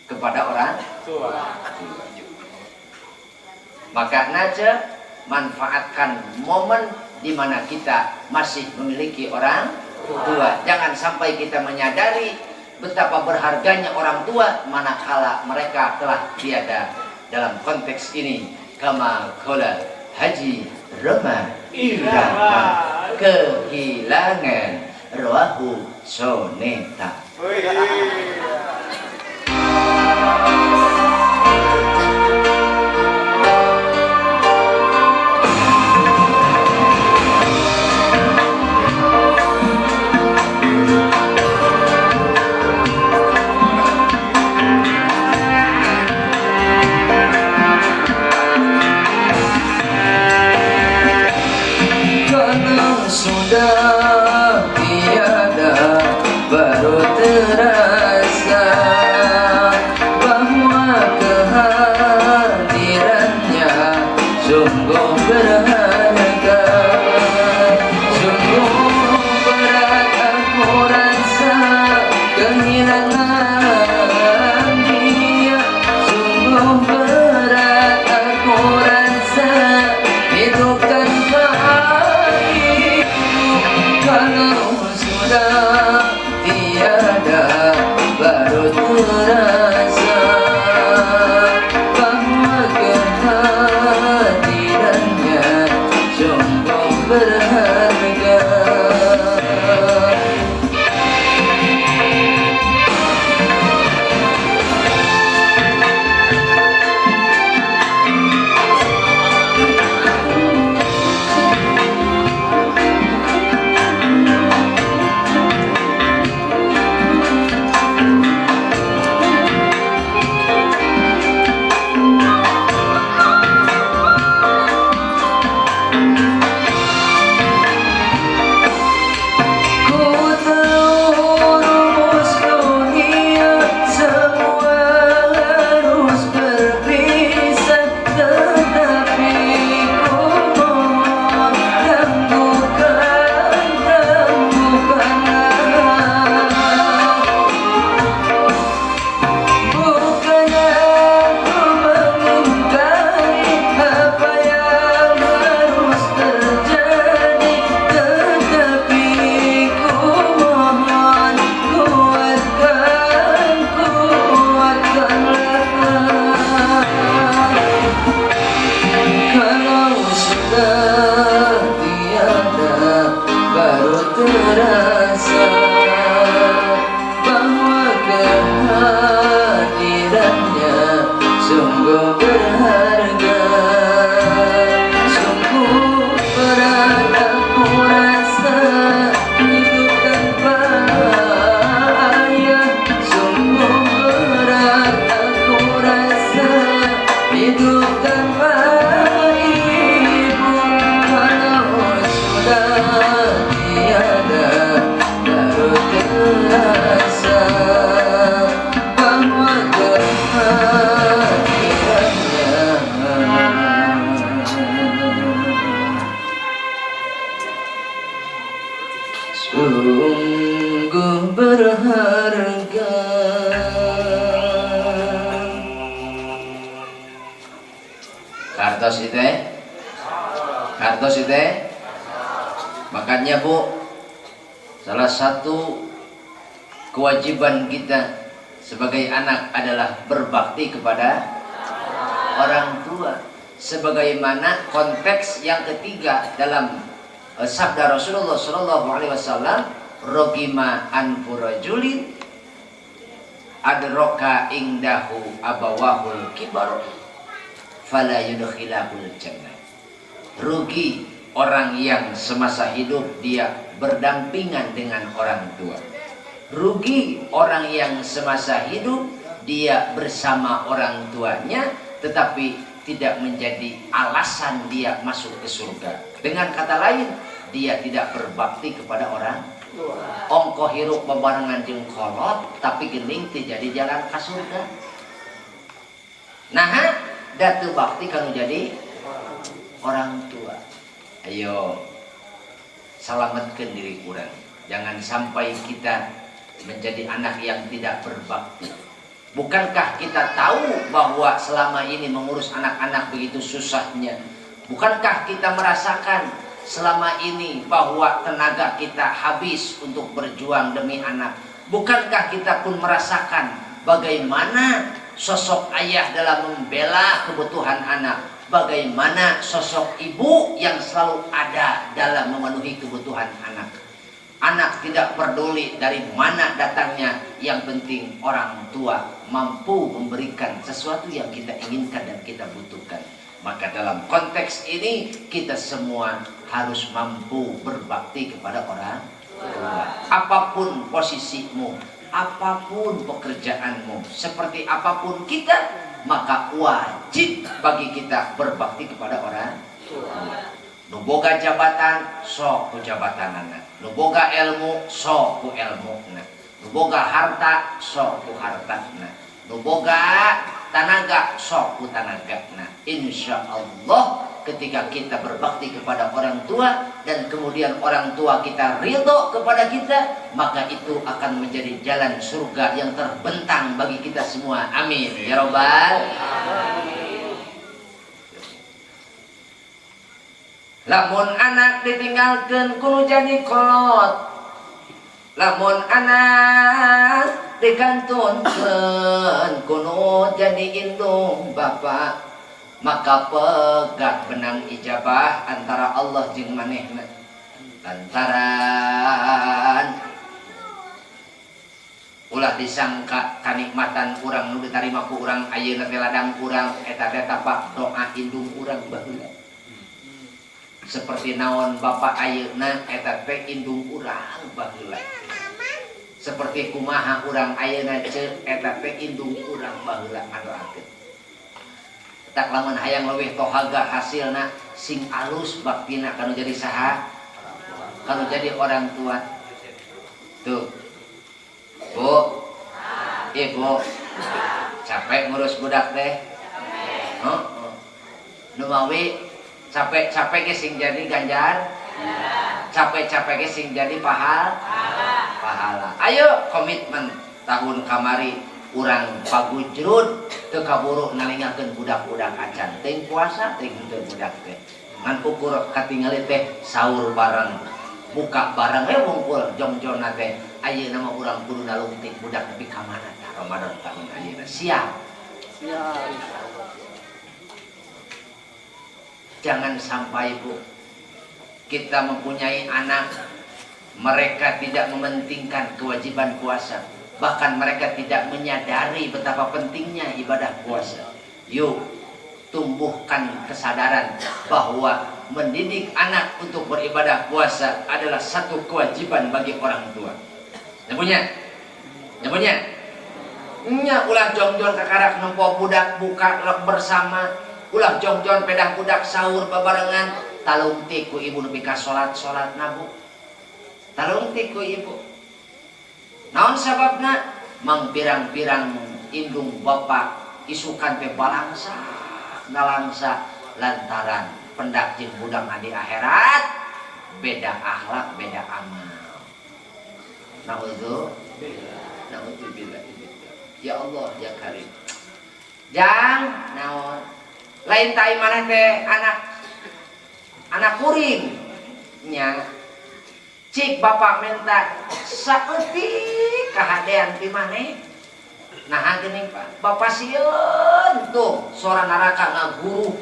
kepada orang tua. Maka naja manfaatkan momen di mana kita masih memiliki orang tua. Jangan sampai kita menyadari betapa berharganya orang tua manakala mereka telah tiada. Dalam konteks ini, kama qala Haji Rhoma Irama, kehilangan rawahu soneta. Kalau sudah tiada baru terasa Berharga. Kartos itu kartos itu. Makanya Bu, salah satu kewajiban kita sebagai anak adalah berbakti kepada orang tua. Sebagaimana konteks yang ketiga dalam sabda Rasulullah Shallallahu Alaihi Wasallam, rogima anfu rajulin adroka ingdahu abawahul kibar fala yudkhilahul jannah. Rugi orang yang semasa hidup dia berdampingan dengan orang tua. Rugi orang yang semasa hidup dia bersama orang tuanya tetapi tidak menjadi alasan dia masuk ke surga. Dengan kata lain, dia tidak berbakti kepada orang tua. Ongko hirup bebarengan jeung kolot tapi geuning teu jadi jalan ka surga. Nah, da teu bakti kanu jadi orang tua. Ayo selamatkan diri urang. Jangan sampai kita menjadi anak yang tidak berbakti. Bukankah kita tahu bahwa selama ini mengurus anak-anak begitu susahnya? Bukankah kita merasakan selama ini bahwa tenaga kita habis untuk berjuang demi anak? Bukankah kita pun merasakan bagaimana sosok ayah dalam membela kebutuhan anak? Bagaimana sosok ibu yang selalu ada dalam memenuhi kebutuhan anak? Anak tidak peduli dari mana datangnya, yang penting orang tua mampu memberikan sesuatu yang kita inginkan dan kita butuhkan. Maka dalam konteks ini kita semua harus mampu berbakti kepada orang tua. Apapun posisimu, apapun pekerjaanmu, seperti apapun kita, maka wajib bagi kita berbakti kepada orang tua. Nu boga jabatan sok ku jabatanana, nu boga ilmu sok ku ilmuna, nu boga harta sok ku hartana, nu boga tanaga sok ku tanagana. Insya Allah ketika kita berbakti kepada orang tua dan kemudian orang tua kita ridho kepada kita, maka itu akan menjadi jalan surga yang terbentang bagi kita semua. Amin ya robbal alamin. Lamun anak ditinggalkan kudu jadi kolot, lamun anak dikantunkeun kudu jadi indung bapak, maka pegat benang ijabah antara Allah jeung manehna. Lantaran ulah disangka kanikmatan urang nu ditarima ku urang ayeuna teh ladang urang, eta teh tapak doa indung urang baheula. Seperti naon bapak ayeuna eta teh indung urang baheula. Seperti kumaha urang ayeuna ceu eta teh indung urang baheula ngadoakeun. Tak lamun hayang leuwih tohaga hasilna sing alus baktina kanu jadi saha? Kanu jadi orang tua. Tuh. Bu. Ibu. Capek ngurus budak teh? Heeh. Nu mawi capek-capek ge sing jadi ganjar, capek-capek ge sing jadi pahala. Pahala. Ayo komitmen tahun kamari urang pagujrud teu kaburu nalingakeun budak-budak acan. Teuing puasa teuing henteu budak teh. Ngan ukur katingali teh sahur bareng, buka bareng we wungkul jongjonna teh. Ayeuna mah urang kudu nalungtik budak nepi ka mana tah Ramadan tahun ayeuna. Siap. Siap insyaallah. Jangan sampai Bu, kita mempunyai anak, mereka tidak mementingkan kewajiban puasa. Bahkan mereka tidak menyadari betapa pentingnya ibadah puasa. Yuk, tumbuhkan kesadaran bahwa mendidik anak untuk beribadah puasa adalah satu kewajiban bagi orang tua. Nyapunya? Nyapunya? Nya ulah jongjon kakarak nempo budak buka bersama. Ulah jongjon pedah budak sahur babarengan, talungtik ku ibu nepi ka salat-salat na Bu. Talungtik ku ibu. Naon sababna? Mang pirang-pirang indung bapak isukan teh balangsa ngalangsa lantaran pendak jeung budak di akhirat beda akhlak beda amal. Naudzubillah. Ya Allah ya Karim. Jang naon? Lain tai maneh teh anak kuring nya. Cik bapak minta saeutik kahadean ti maneh. Nah geuning Pak, bapak sieun tuh sora neraka ngaguru.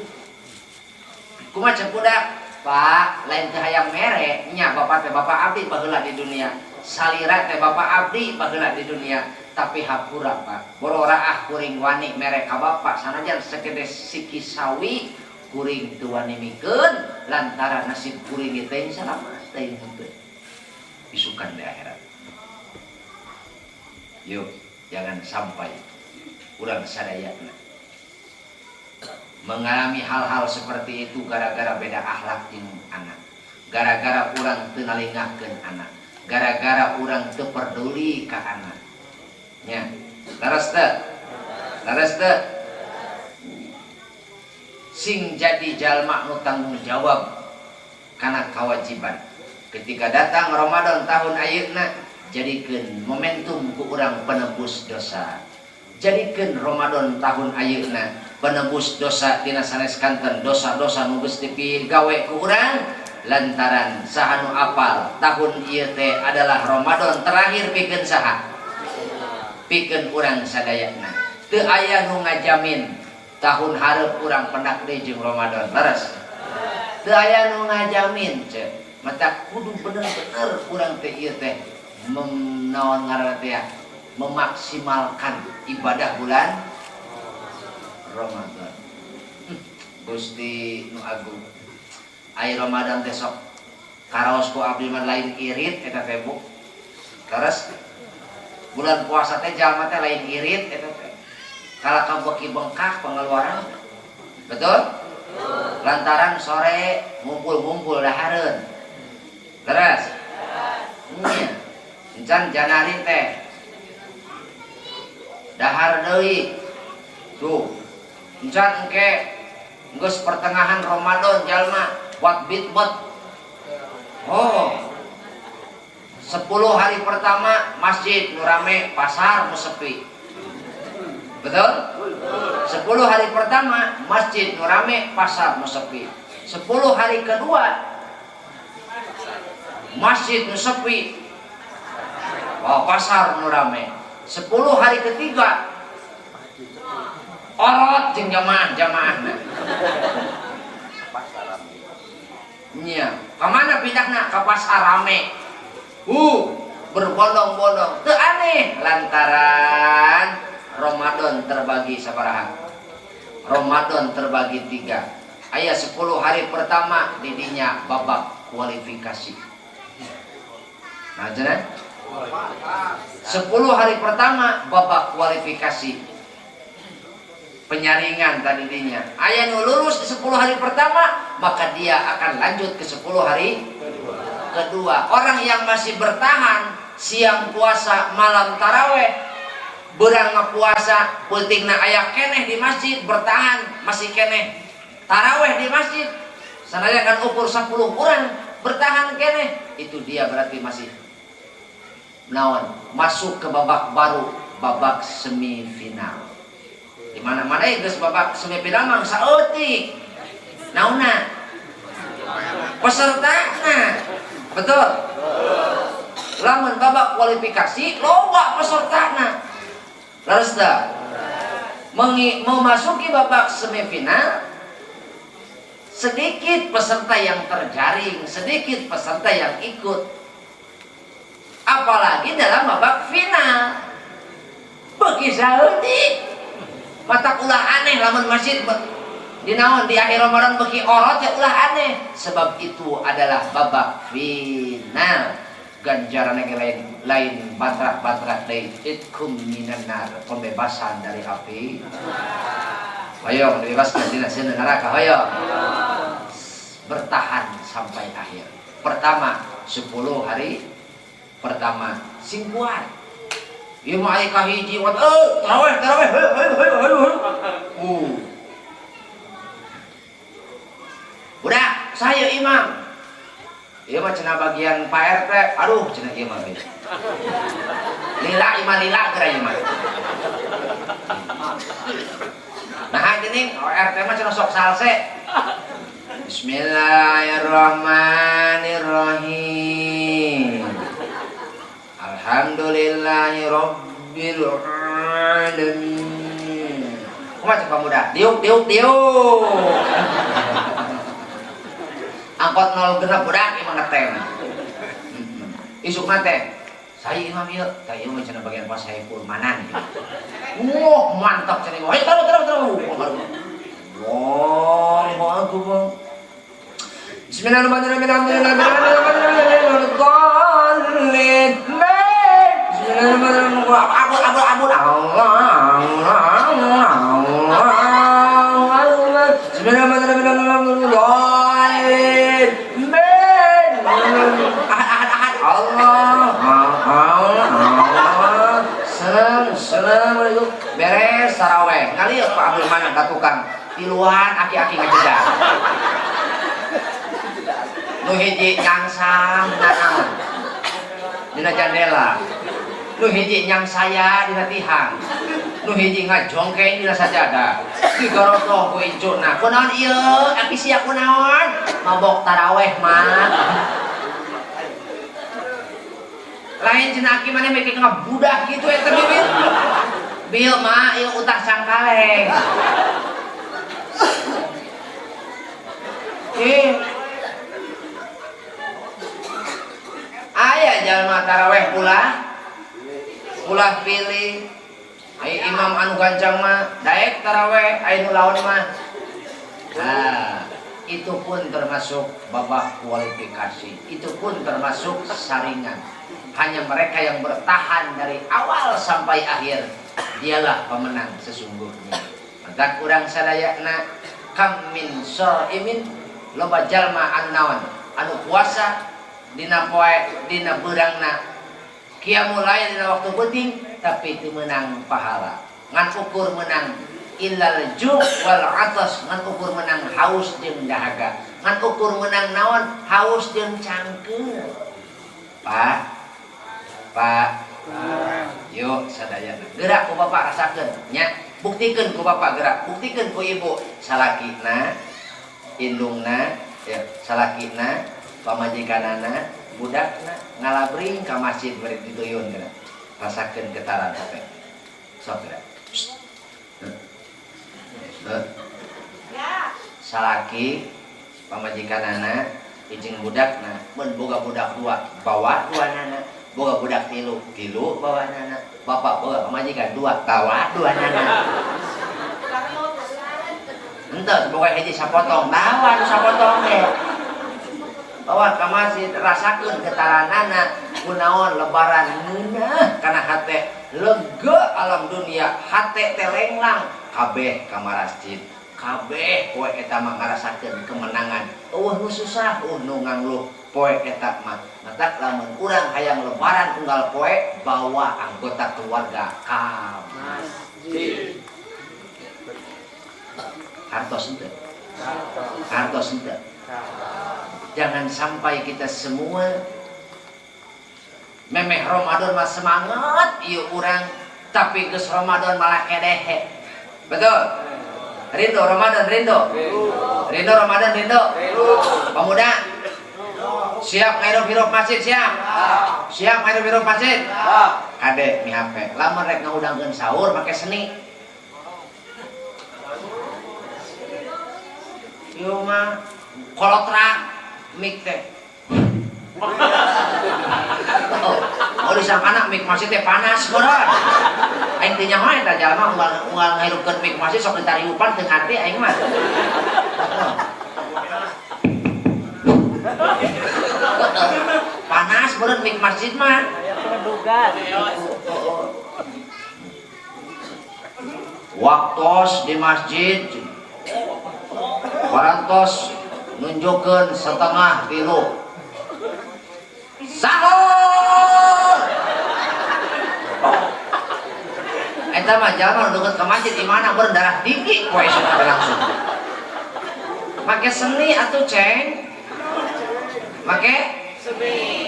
Kumaha cek budak? Pak, lain teh hayang mere nya bapak teh bapak abdi baheula di dunia. Salira teh bapak abdi baheula di dunia. Tapi hapura Pak, bororaah kuring wani mere ka bapak sanajan segede siki sawi kuring teu wani mikeun lantaran nasib kuring ieu teh salamat teh henteu. Isukan di akhirat. Yuk, jangan sampai urang sadayana mengalami hal-hal seperti itu gara-gara beda akhlak jeung anak, gara-gara urang teu nalingahkeun anak, gara-gara urang teu peduli ka anak. Nya, leres teu? Leres teu? Sing jadi jalma nu tanggung jawab kana kewajiban. Ketika datang Ramadan tahun ayeuna, jadikeun momentum ku urang penebus dosa. Jadikeun Ramadan tahun ayeuna penebus dosa tina sanes kanten dosa-dosa nu geus dipigawe ku urang lantaran saha nu apal tahun ieu teh adalah Ramadan terakhir pikeun saha? Pikeun urang sadayana. Teu aya nu ngajamin tahun hareup urang pendak deui jeung Ramadan. Leres? Teu aya nu ngajamin ceu. Mata kudu bener-bener urang teh ieu teh naon ngaranna teh ya, memaksimalkan ibadah bulan Ramadan. Gusti nu agung. Ai Ramadan teh sok karaos ku abdi mah lain irit eta teh Bu. Terus bulan puasa teh jalma teh lain irit eta teh. Kalah beuki bengkak pengeluaran. Betul? Lantaran sore ngumpul-ngumpul dahareun. Terus? Nya. Encan Januari teh dahar deui. Tuh. Encan engke geus pertengahan Ramadan jalma buat bitbet. Oh. 10 hari pertama masjid nu rame, pasar nu sepi. Betul? 10 hari pertama masjid nu rame, pasar nu sepi. 10 hari kedua masjid nu sepi, oh, pasar nu rame. 10 hari ketiga orot jeung jamaah-jamaahna. Nya, ka mana pindahna? Ka pasar rame. Berbondong-bondong. Teu aneh lantaran Ramadan terbagi sabaraha? Ramadan terbagi 3. Aya 10 hari pertama didinya babak kualifikasi. Nah, cenah? 10 hari pertama babak kualifikasi. Penyaringan tadi dinya. Aya nu lulus di 10 hari pertama, maka dia akan lanjut ke 10 hari kedua. Orang yang masih bertahan siang puasa, malam taraweh, beurang puasa, peutingna aya keneh di masjid, bertahan masih keneh taraweh di masjid. Sanajan kan ukur 10 orang bertahan keneh, itu dia berarti masih naon, masuk ke babak baru, babak semifinal. Di mana-mana ya geus babak semifinal mah saeutik. Naonna? Pesertana. Betul? Lamun babak kualifikasi loba pesertana. Leres teu? Memasuki babak semifinal sedikit peserta yang terjaring, sedikit peserta yang ikut. Apalagi dalam babak final. Beuki saeutik. Mata ulah aneh lamun masjid di naon di akhir Ramadan beuki orot ya ulah aneh, sebab itu adalah babak final. Ganjaran yang lain lain batrak-batrak deui, itkum minan nar, pembebasan dari api. Hoyong dibebaskan tina seuneu neraka, hoyong bertahan sampai akhir. Pertama 10 hari pertama sing kuat. Ieu mah aya kahiji wat taraweh taraweh heuh heuh heuh heuh. Udah, saya imam. Ieu mah cenah bagian Pak RT. Aduh, cenah ieu mah. Lila imah lila geura imah. Nah gini, RT mah cenah sok salse. Bismillahirrahmanirrahim. Alhamdulillahirabbil alamin. Kumaha cek pemuda? Diuk diuk diuk. Angkot 0 genep budak imah ngetem. Isukna teh saya imam ieu, tah ieu mah cenah bagian pas Saiful Manan. Wah, mantap cenah. Ayo taruh taruh taruh. Allahu akbar. Bismillahirrahmanirrahim. Alhamdulillahirabbil Bismillahirrahmanirrahim. Abul abul abul. Allah Allah Allah. Bismillahirrahmanirrahim. Ahad ahad ahad. Allah Allah Allah. Assalamualaikum. Beres taraweh. Ngalieu Pak Abdul Manan ka tukang. Tiluan aki-aki ngajedah. Nu hiji nyangsang naon dina jandela, nu hiji nyangsaya dina tihang, nu hiji ngajongkeng dina sajadah, digarotoh ku incuna. Kunaon ieu aki sia kunaon mabok taraweh mah. Lain cenah aki maneh make ngabudak kitu eta bibit bil mah ieu utah cangkaleng. Aya jalma taraweh ulah pilih. Aya imam anu gancang mah daek taraweh, aya nu lawan mah. Nah, itu pun termasuk babak kualifikasi, itu pun termasuk saringan. Hanya mereka yang bertahan dari awal sampai akhir, dialah pemenang sesungguhnya. Maka kurang sadayana kam min shaimin loba jalma anu naon anu puasa dina poe dina beurangna qiyamul lail dina waktu penting tapi teu meunang pahala ngan ukur meunang illal ju' wal atas ngan ukur meunang haus jeung dahaga ngan ukur meunang naon haus jeung cangkeul. Pak Pak yuk sadayana gerak ku bapak rasakeun nya, buktikeun ku bapak gerak, buktikeun ku ibu salakina indungna ya salakina pamajikanana budakna ngalabring ka masjid bari dituyun geura rasakeun getaran hate sok geura. Salaki pamajikanana jeung budakna mun boga budak dua bawa duanana, boga budak tilu tilu bawanana, bapak boga pamajikan dua bawa duanana. Henteu boga hiji sapotong bawa nu sapotong teh bawa ka masjid rasakeun getaranana kunaon lebaran ngeunah kana hate lega alam dunia hate teh lenglang kabeh ka masjid kabeh poe eta mah ngarasakeun kemenangan eueuh nu susah eueuh nu ngangluh poe eta mah. Matak lamun urang hayang lebaran unggal poe bawa anggota keluarga ka masjid. Hartos henteu? Hartos henteu? Jangan sampai kita semua memeh Ramadan mah semangat ieu urang tapi geus Ramadan malah kedehe. Betul? Rindu Ramadan, rindu? Rindu Ramadan, rindu? Pemuda? Siap ngairup-hirup masjid, siap? Siap ngairup-hirup masjid? Kade mi HP. Lamun rek ngahudangkeun sahur make seni. Ieu mah kolotrak mik teh. Oh disangkana mik masjid teh panas beureun. Aing teu nyaho eta jalma unggal ngahirupkeun mik masjid sok ditariupan teu ngarti aing mah. Panas beureun mik masjid mah. Waktos di masjid parantos nunjukkeun 2:30. Sahur. Eta mah jalma nu deukeut ka masjid di mana berdarah tinggi poe esuk langsung. Make seni atuh ceng. Make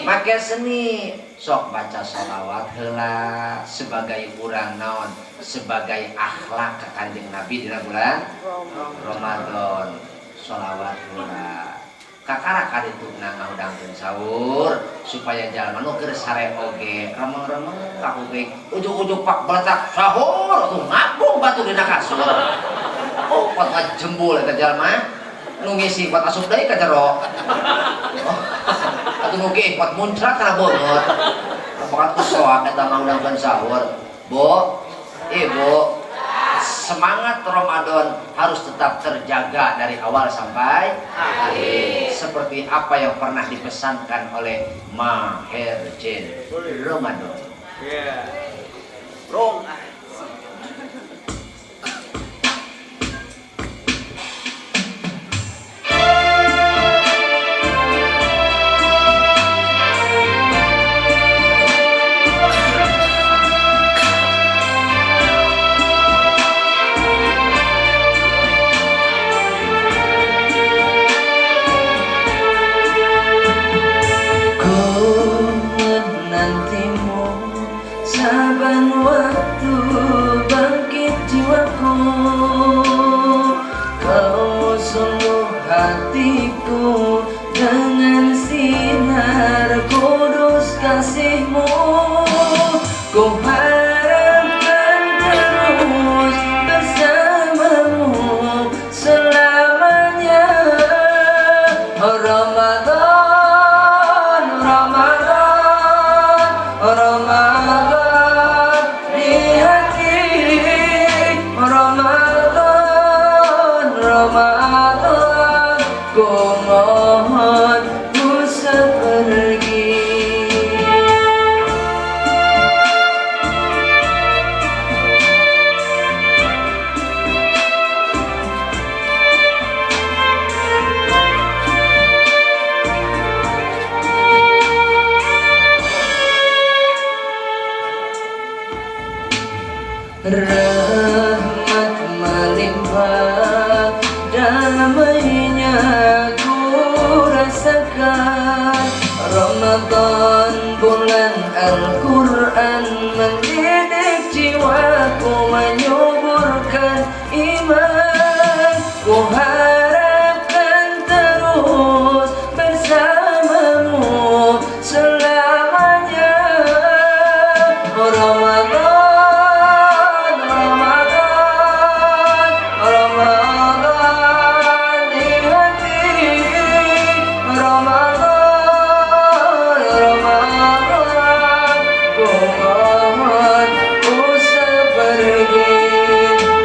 Make seni. Sok baca sholawat heula sebagai urang naon? Sebagai akhlak ka Kanjeng Nabi dina bulan Ramadan. Sholawat heula. Kakara kadituna ngahudangkeun sahur supaya jalma nu keur sare oge remeng-remeng ka kuping ujug-ujug pak beletak sahur atuh ngabung batu dina kasur. Oh, pot ngajembul eta jalma nu ngisi pot asup deui ka jero. Oh, atuh nu ge pot muncrat kana beungeut. Bakat ku soak eta ngahudangkeun sahur. Bu, Ibu, semangat Ramadan harus tetap terjaga dari awal sampai akhir. Seperti apa yang pernah dipesankan oleh Maher Zain Ramadan. Yeah. Rong. Saban waktu bangkit jiwaku, kau sungguh hatiku dengan sinar kudus kasihmu. Ku harapkan terus bersamamu selamanya. Ramadan, Ramadan, Ramadan di hati. Ramadan, Ramadan, ku mohon ku sepergi. Rahmat melimpah, damainya ku rasakan. Ramadan bulan Al-Quran mendidik jiwaku, menyuburkan iman. Ku harapkan terus bersamamu selamanya. Ramadan, Ramadan, Ramadan di hati. Ramadan, Ramadan, ku mohon usah pergi.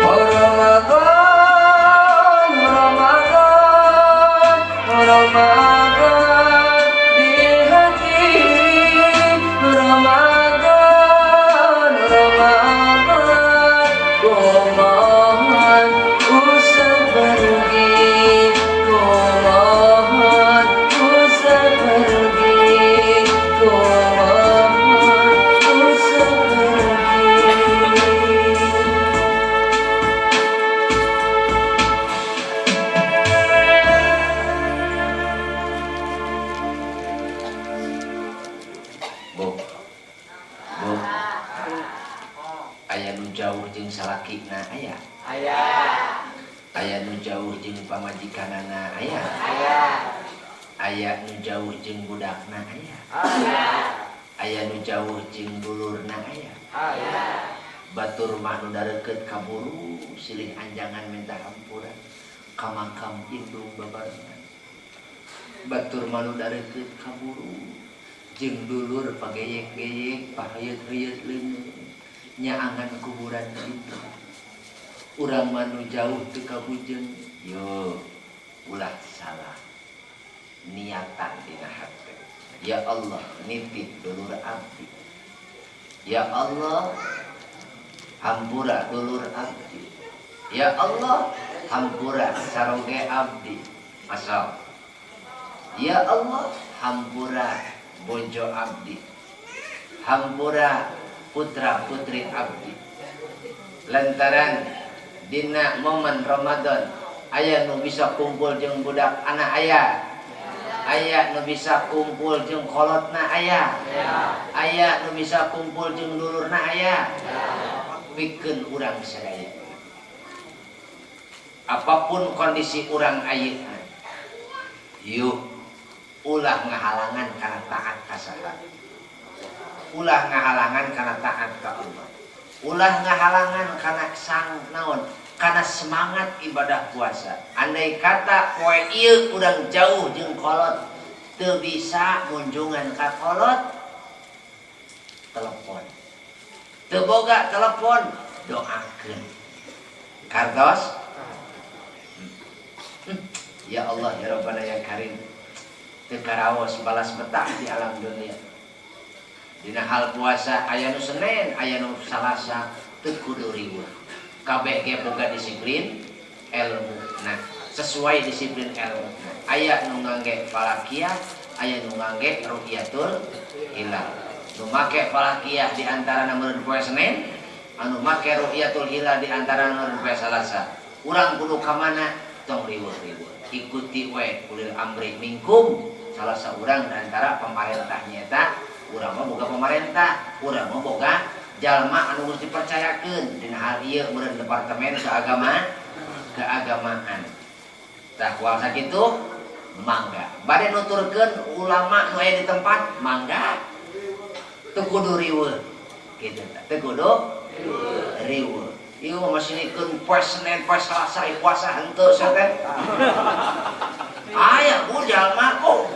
Oh Ramadan, Ramadan, Ramadan di hati. Ramadan, Ramadan, ku mohon usah pergi. Ku mohon usah pergi. Ku mohon usah pergi. Bu, Bu, aya nu jauh jeung salakina aya. Aya. Aya nu jauh jeung pamajikanana aya. Aya. Aya nu jauh jeung budakna aya. Aya. Aya nu jauh jeung dulurna aya. Aya. Batur mah nu dareukeut kaburu silih anjangan minta hampura ka makam indung babarengan. Batur mah nu dareukeut kaburu jeung dulur pageyek-geyek paheuyet-heuyet leungeun nyaangan kuburan indung. Urang mah nu jauh teu kabujeng, yo ulah salah niatan dina hate. Ya Allah, nitip dulur abdi. Ya Allah, hampura dulur abdi. Ya Allah, hampura saroge abdi. Masal. Ya Allah, hampura bojo abdi. Hampura putra putri abdi. Lantaran dina momen Ramadan aya nu bisa kumpul jeung budak anak aya. Aya nu bisa kumpul jeung kolotna aya. Aya nu bisa kumpul jeung dulurna aya. Pikeun urang sadaya. Apapun kondisi urang ayeuna, yuk ulah ngahalangan kana taat ka saha. Ulah ngahalangan kana taat ka Allah. Ulah ngahalangan kana sang naon? Kana semangat ibadah puasa. Andai kata poe ieu urang jauh jeung kolot, teu bisa munjungan ka kolot, telepon. Teu boga telepon, doakeun. Kartos? Ya Allah ya Rabbana ya Karim. Teu karaos balas betah di alam dunia. Dina hal puasa aya nu Senin, aya nu Salasa, teu kudu riweuh. Kabeh ge boga disiplin ilmu. Nah, sesuai disiplin ilmu. Aya nu ngangge falakiyah, aya nu ngangge ru'yatul hilal. Nu make falakiyah di antara meureun poe Senin, anu make ru'yatul hilal di antara meureun poe Salasa. Urang kudu ka mana? Tong riweuh-riweuh. Ikuti we ulil amri minkum. Salah seorang di antara pemerintah nyata, urang mah boga pemerintah, urang mah boga jalma anu geus dipercayakeun dina hal ieu meureun departemen keagamaan. Tah kual sakitu mangga. Bade nuturkeun ulama nu aya di tempat mangga. Teu kudu riweuh. Kitu tah. Teu kudu riweuh. Ieu mah masinikeun poe Senin, poe Salasa, puasa henteu sia teh. Aya bu jalma kok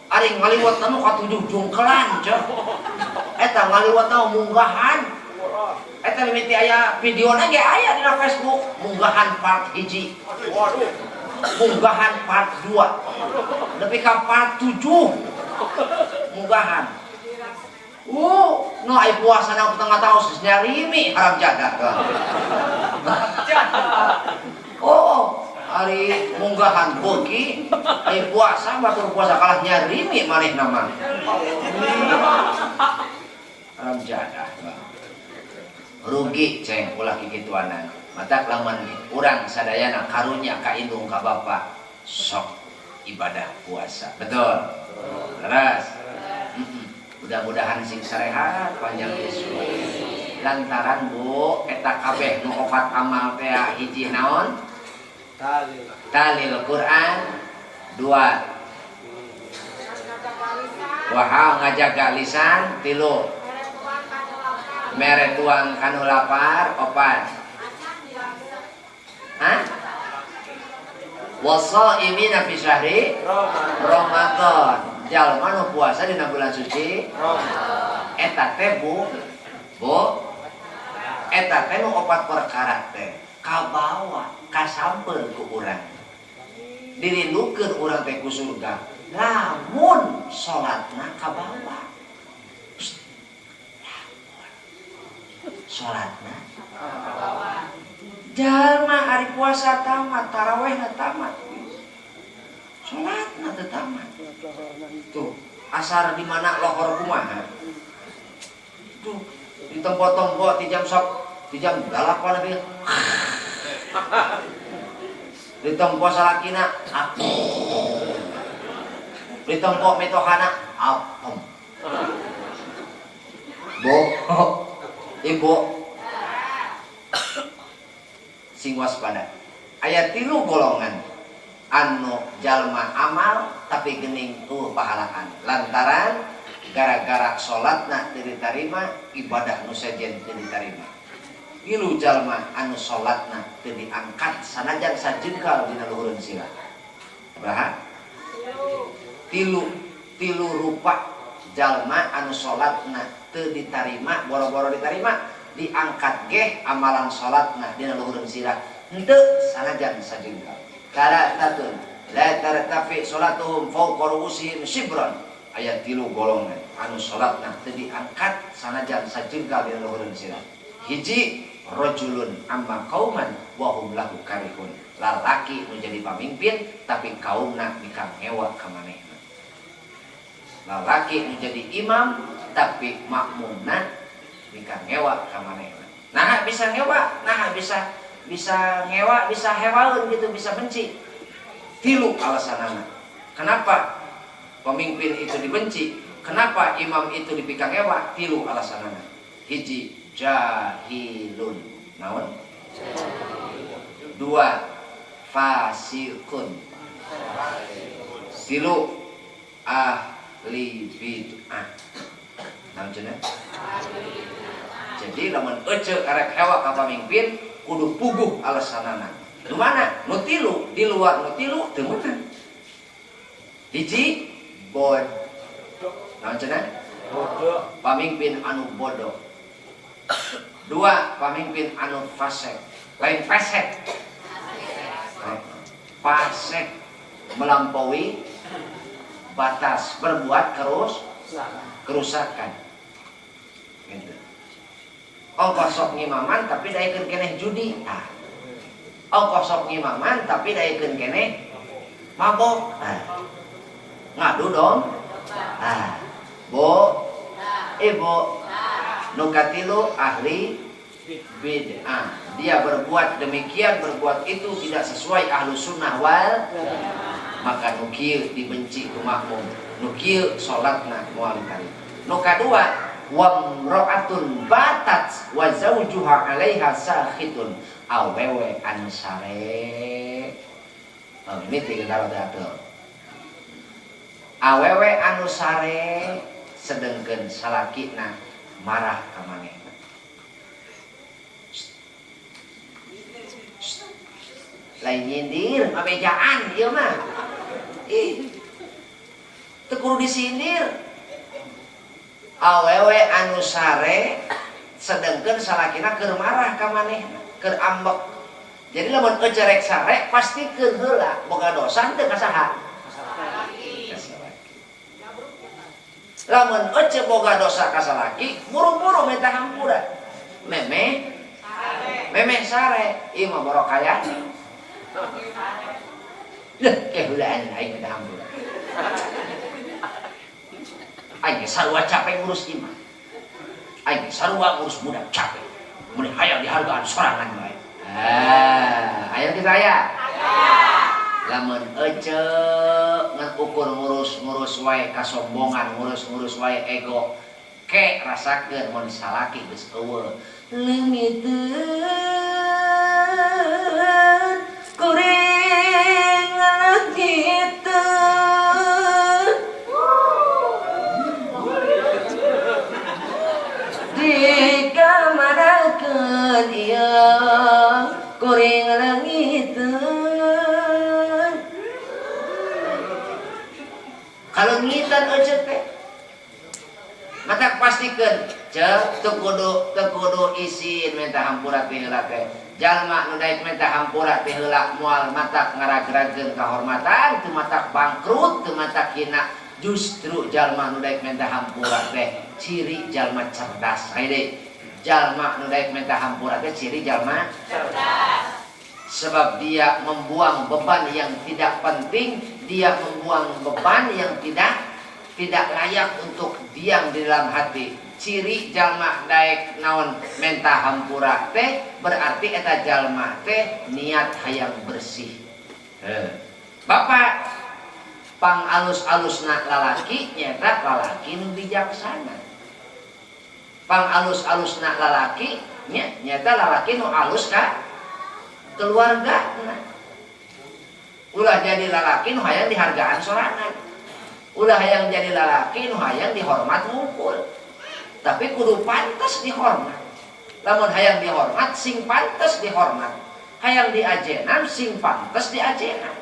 ari ngaliwat anu katujuh jungkelan ceuh. Eta ngaliwat teh munggahan. Eta mimiti aya videona ge aya dina Facebook, munggahan part 1. Waduh. Munggahan part 2. Nepi ka part 7. Munggahan. No ai puasa na tengah taos nyarimi haram jadah. Oh, ari munggahan beuki, ai puasa batur puasa kalah nyarimi manehna mah. Haram jadah. Rugi ceng ulah kikituanan. Matak lamun urang sadayana karunya ka indung ka bapa sok ibadah puasa. Betul. Leres. Mudah-mudahan sing sarehat panjang yuswa. Lantaran bu eta kabeh nu opat amal teh hiji naon? Talil Quran, 2 waha ngajaga lisan, 3 mere tuang kanu lapar, 4 hah? Wasaimina fi syahri Ramadan. Jalma nu puasa dina bulan suci eta teh bu eta teh nu opat perkara teh kabawa kasampeun ku urang dirindukeun urang teh ku surga lamun salatna kabawa. Lamun salatna kabawa. Jalma ari puasa tamat, tarawehna tamat, salatna teu tamat. Tuh, asar di mana lohor kumaha? Tuh, di tempo-tempo di jam sok, di jam 8 lebih. Di tempo salakina apem. Di tempo mitohana apem. Bu, ibu sing waspada. Aya 3 golongan anu jalma amal tapi gening pahalaan lantaran gara-gara salatna teu ditarima, ibadah nu sejen teu ditarima. 3 jalma anu salatna teu diangkat sanajan sajengkal dina luhureun sirah. Sabaraha? Tilu rupa jalma anu salatna teu ditarima, boro-boro ditarima, diangkat geh amalan salatna dina luhureun sirah henteu sanajan sajengkal. Talatatun la tartafi salatuhum fawqa ru'usihim shibran. Aya 3 golongan anu salatna teu diangkat sanajan sajengkal dina luhureun sirah. Hiji, rajulun amma qauman wa hum lahu karihun. Lalaki nu jadi pamimpin tapi kaumna mikangewa ka manehna. Lalaki nu jadi imam tapi makmumna mikangewa ka manehna. Nah bisa ngewa, nah bisa ngewa, bisa hewaeun gitu, bisa benci. 3 alasanana. Kenapa pemimpin itu dibenci? Kenapa imam itu dipikangewa? Tilu alasanana. Hiji, jahilun. Naon? Dua, fasikun. Tilu, ahli bid'ah. Naon cenah? Jadi lamun ece arek hewa ka pamimpin kudu puguh alasanana. Nu mana? Nu tilu, di luar nu tilu teu meunang. Hiji, bodoh. Naon cenah? Bodoh. Pamimpin anu bodoh. Dua, pamimpin anu fasik. Lain pesek. Fasik, melampaui batas, berbuat kerusakan. Gitu. Ongkoh sok ngimaman tapi daekeun keneh judi. Ah. Ongkoh sok ngimaman tapi daekeun keneh mabok. Ah. Ngadu dong. Ah. Bo, ibu, nu katilu ahli bid'ah. Dia berbuat demikian, berbuat itu tidak sesuai ahlu sunnah wal, maka nu kieu dibenci ku makmum, nu kieu salatna moal diterima. Nu kadua, wamra'atun batat wa zawjuha 'alaiha sakhitun, awewe anu sare. Oh, ini tiga kali. Awewe anu sare sedengkeun salakina marah ka manehna. Lain nyindir, ngabejaan ieu mah. Ih. Teu kudu disindir. Awewe anu sare sedengkeun salakina keur marah ka manehna, keur ambek. Jadi lamun ecerek sare pastikeun heula boga dosa teu ka saha? Lamun ece boga dosa ka salaki, buru-buru minta hampura. Memeh memeh sare, ieu mah borokayana. Leuh, keheulaan aing minta hampura. Aing sarua capek ngurus imah. Aing sarua ngurus budak capek. Mun hayang dihargaan sorangan bae. Ah, aya kitu aya? Lamun ece ngan ukur ngurus-ngurus wae kasombongan, ngurus-ngurus wae ego, ke rasakeun mun salaki geus eueuh. Leungiteun kuring leungiteun dikamanakeun ieu kuring leungiteun. Kalengitan ece teh mata pastikeun ceu teu kudu isin minta hampura ti heula teh. Jalma nu daek minta hampura ti heula moal matak ngaragrageun kahormatan, teu matak bangkrut, teu matak hina. Justru jalma nu daek minta hampura teh ciri jalma cerdas. Hayu deui, jalma nu daek minta hampura teh ciri jalma cerdas. Sebab dia membuang beban yang tidak penting, dia membuang beban yang tidak layak untuk diam di dalam hati. Ciri jalma daek naon menta hampura teh berarti eta jalma teh niat hayang bersih. Bapak pang alus-alusna lalaki nyata lalaki nu bijaksana. Pang alus-alusna lalaki nya nyata lalaki nu alus ka keluarga. Ulah jadi lalaki nu hayang dihargaan sorangan. Ulah hayang jadi lalaki nu hayang dihormat ngumpul. Tapi kudu pantas dihormat. Lamun hayang dihormat sing pantas dihormat. Hayang diajenan sing pantas diajenan.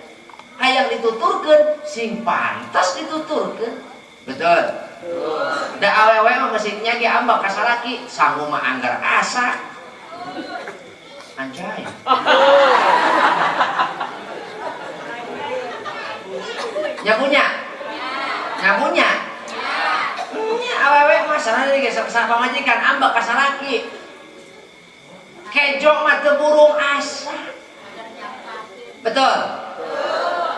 Hayang dituturkeun sing pantas dituturkeun. Betul. Da awewe mah mesinnya ge ambek ka salaki, sangu mah anggar asak. Anjay. Nyamunya? Nyamunya? Nya awewe mah sarana ge pamajikan ambek ka salaki. Kejo mah teu burung asa. Betul?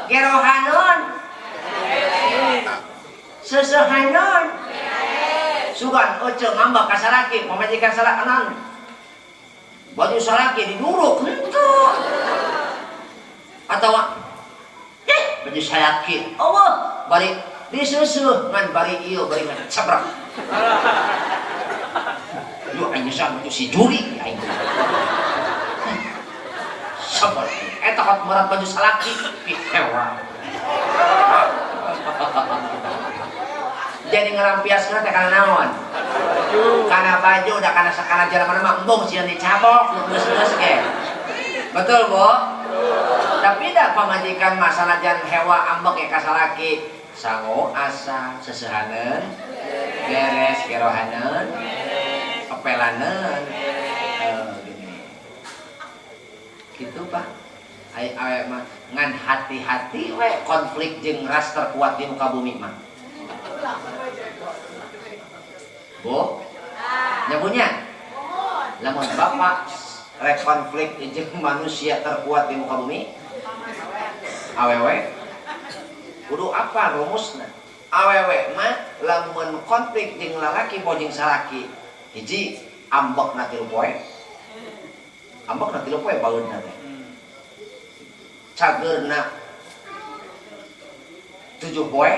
Gerohanon. Sesehanon. Sugan oce ngambek ka salaki, pamajikan salakanan. Baju salaki diduruk henteu. Atawa baju salaki. Allah, bari Disusuh ngan bari ieu bari ngecebrek. Yo aing nyesal baju si juri aing. Sabar. Eta hot merat baju salaki pihewa. Jadi ngelampiaskeun teh kana naon? Baju. Kana baju udah kana sakana jalan mana mah embung sieun dicabok nu geus-geus ge. Betul, Bu? Tapi dah pamajikan masalah jan hewa ambek ya ka salaki. Sango asa sesehaneun, beres kerohaneun, pepelaneun. Gini. Gitu, Pak. Ai awe mah ngan hati-hati we konflik jeung ras terkuat di muka bumi mah. Bu? Nyabunya? Lamun bapak rek konflik jeung manusia terkuat di muka bumi? Awewe? Kudu apa rumusna? Awewe mah lamun konflik jeung lalaki boh jeung salaki. Hiji ambekna 3 poe. Ambekna 3 poe baeudna teh. Cageurna 7 poe.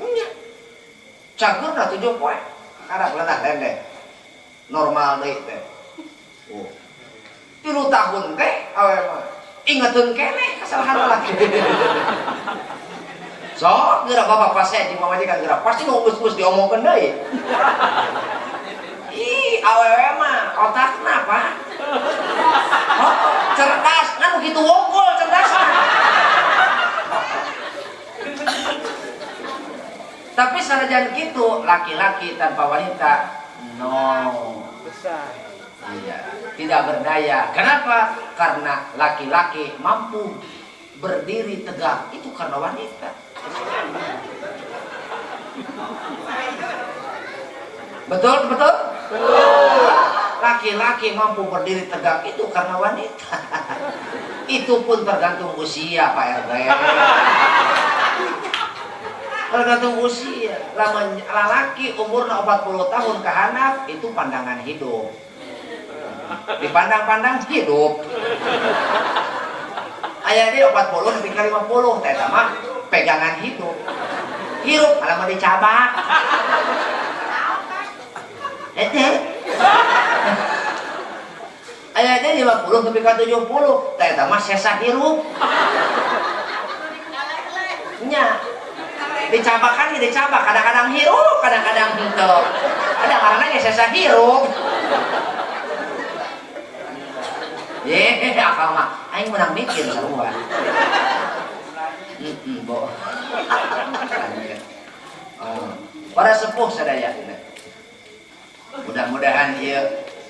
Nya. Cageurna 7 poe. Karena lenah lendeh. Normal deui teh. Oh. 3 tahun teh awewe mah ingeteun keneh kesalahan lalaki. Sok geura bapak pase jeung pamajikan geura pasti nu geus-geus diomongkeun deui. Ih, awewe mah otakna, Pak. Oh, cerdas, kan begitu wongkol cerdasna. Tapi sanajan gitu, laki-laki tanpa wanita no. Besar. Iya, tidak berdaya. Kenapa? Karena laki-laki mampu berdiri tegak itu karena wanita. Betul, betul? Betul. Laki-laki mampu berdiri tegak itu karena wanita. Itu pun tergantung usia, Pak RW. Tergantung usia. Lamun lalaki umurna 40 tahun ke handap itu pandangan hidup. Dipandang-pandang hidup. Aya deui 40 nepi ka 50 teh eta mah pegangan hidup. Hirup alamun dicabak. Eta. Aya deui 50 nepi ka 70 teh eta mah sesa hirup. Nya. Dicabakan ge dicabak, kadang-kadang hirup, kadang-kadang henteu. Ada ngaranna ge sesa hirup. Ye, akang mah aing menang mikir sarua. Bo. Oh, para sepuh sadayana. Mudah-mudahan ieu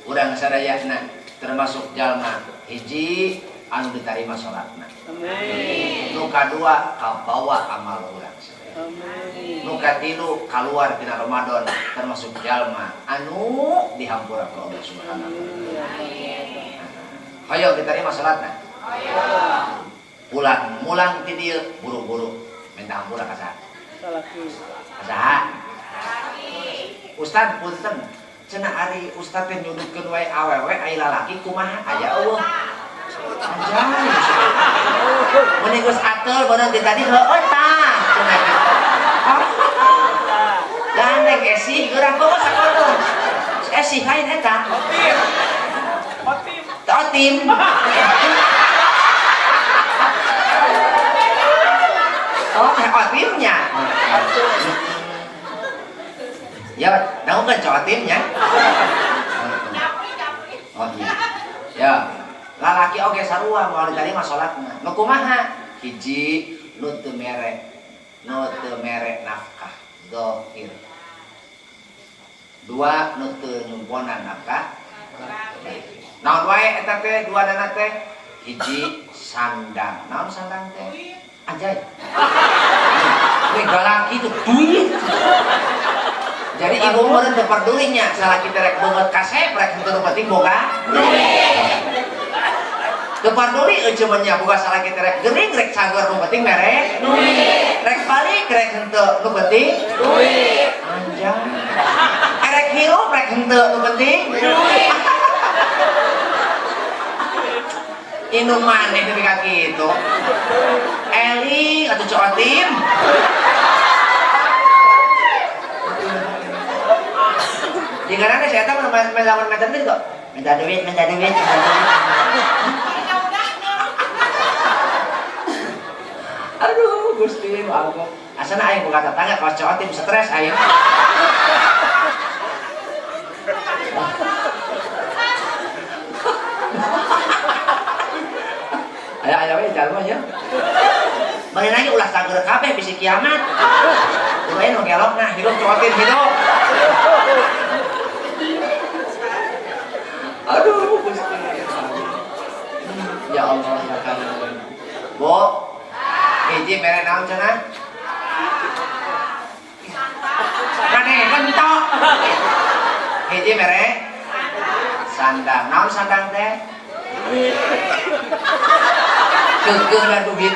urang sadayana termasuk jalma hiji anu ditarima salatna. Amin. Nu kadua kabawa amal urang sadayana. Amin. Nu katilu kaluar tina Ramadan termasuk jalma anu dihampura ku Allah Subhanahu wa taala. Amin. Hoyong diterima salatna. Hoyong. Pulang mulang ti dieu buru-buru minta hampura ka saha? Salaki. Ka saha? Ustad punten, cenah ari ustad teh nyudutkeun wae awewe ai lalaki kumaha aya eueuh. Anjay. Mun geus ateul beunang ti tadi heueuh tah cenah kitu. Gandeng esi geurang bawa sakono. Esi lain eta. Otim. Otim. Otim. Oh, otimnya. Ya, naon kan otimnya? Oh iya. Ya, lalaki oge sarua moal ditarima salatna. Nu kumaha? Hiji nu teu mere. Nu teu mere nafkah zahir. Dua nu teu nyumponan nafkah. Naon wae eta teh dua dana teh? Hiji sandang. Naon sandang teh? Anjay. Ini galak itu duit. Jadi ibu meureun teu pedulinya salaki teh rek beungeut kasep rek henteu nu penting boga duit. Teu peduli euceu mah nya boga salaki teh rek gering rek cager nu penting mere duit. Rek balik rek henteu nu penting duit. Anjay. Rek hirup rek henteu nu penting duit. Indung maneh nepi ka kitu. Eli atuh cotim. Jika nanti saya tahu lamun minta duit kok. Minta duit, minta duit, minta duit. Aduh, Gusti, aku. Asana aing boga tetangga kawas coatim stres aing. Aya aya we jalma nya. Bari nanya ulah cager kabeh bisi kiamat. Ulah nu gelokna hidup coatim hidup. Aduh, Gusti. Ya Allah ya Karim. Bu, hiji mere naon cenah? Maneh mentok. Hiji mere sandang. Naon sandang teh? Keukeuhna duit.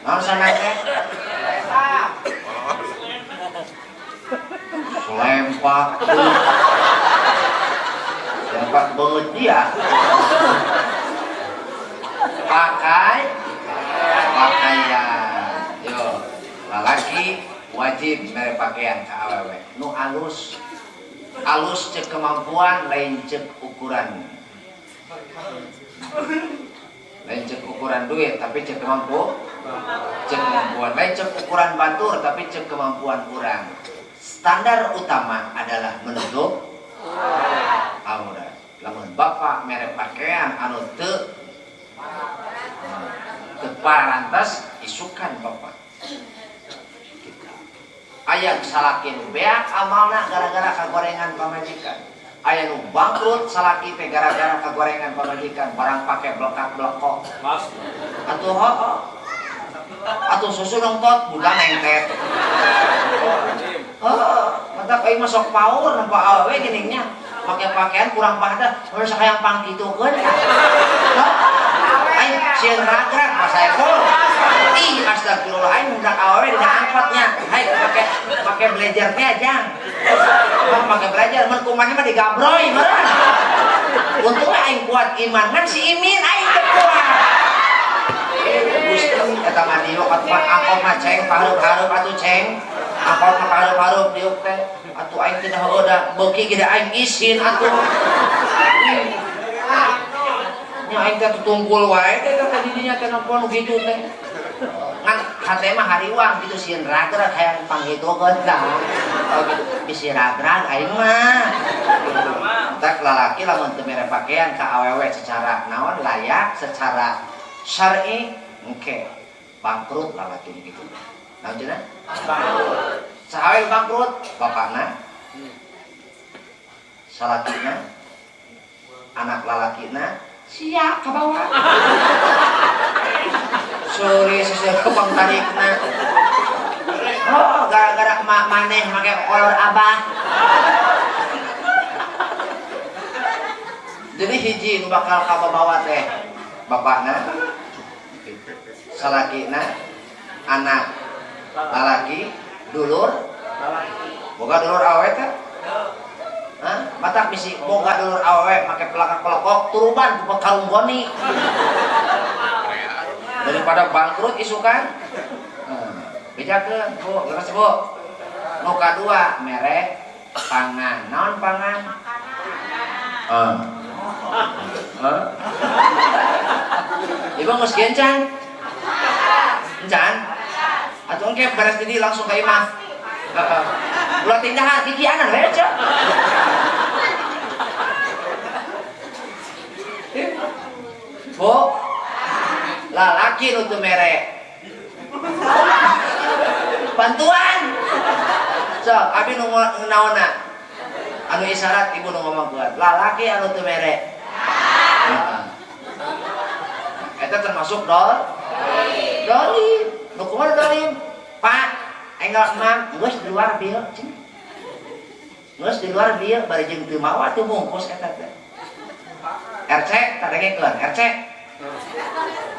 Naon sandang teh? Selempak. Selempak banget dia. Pakai pakaian. Yo, lalaki wajib mere pakaian ka awewe. Nu alus. Alus cek kemampuan, lain cek ukuran. Lain cek ukuran duit, tapi cek kemampuan. Cek kemampuan. Lain cek ukuran batur, tapi cek kemampuan urang. Standar utama adalah menutup aurat. Lamun bapak mere pakaian anu teu parantas isukan bapak. Aya salaki nu beak amalna gara-gara kagorengan pamajikan. Aya nu bangkrut salaki teh gara-gara kagorengan pamajikan, barang pake blekak-blekok. Atuh heuh. Atuh susu nongtot budak nengtet. Heuh, matak aing mah sok paur nempo awewe geuning nya. Make pakaian kurang pahadah, mun sakayang pangkitukeun. Aing sieun ragrag mah saekol. Ih, astagfirullah aing mundak awewe dina angkotnya. Hai, pake blazer teh jang. Mah pake blazer mun kumaha mah digabroy meureun. Untungna aing kuat iman, ngan si Imin aing teu kuat. Gusti eta mah diuk atuh angkot mah ceng pahareup-hareup atuh ceng. Angkot mah pahareup-hareup diuk teh. Atuh aing teh heueuh da beuki ge da aing isin atuh. Nya aing teh tutungkul wae teh teh didinya teh nempo nu kitu teh. Ngan hate mah hariwang kitu sieun ragrag hayang panggitukeun tah. Oh kitu bisi ragrag aing mah. Tak lalaki lamun teu mere pakaian ka awewe secara naon layak, secara syar'i engke bangkrut lalaki kitu. Naon cenah? Bangkrut. Saha bangkrut? Bapakna, salakina, anak lalakina, sia kabawa. Sore sesuai kepang tarikna. Oh, gara-gara emak maneh make kolor abah. Jadi hiji nu bakal kabawa teh bapakna, salakina, anak lalaki, dulur, boga dulur awewe teh? Hah? Matak bisi boga dulur awewe make pelakak-pelekok turuban ku karung goni. Daripada bangkrut isukan. Bejakeun, Bu, leres Bu. Nu kadua mere pangan. Naon pangan? Makanan. Heeh. Ibu geus gencan? Encan? Atuh engke beres di langsung ka imah. Heeh. Ulah tindahan kikianan we ceu. Bu, lalaki nu teu mere bantuan. Sok, abi nu naonna? Anu isyarat ibu nu ngomongkeun. Lalaki anu teu mere. Heeh. Eta termasuk dol? Dolim. Nu kumaha dolim? Pak, enggal emang geus di luar bieu cenah. Geus di luar bieu bari jeung teu mawa teu bungkus eta teh. RC tadengekeun, RC.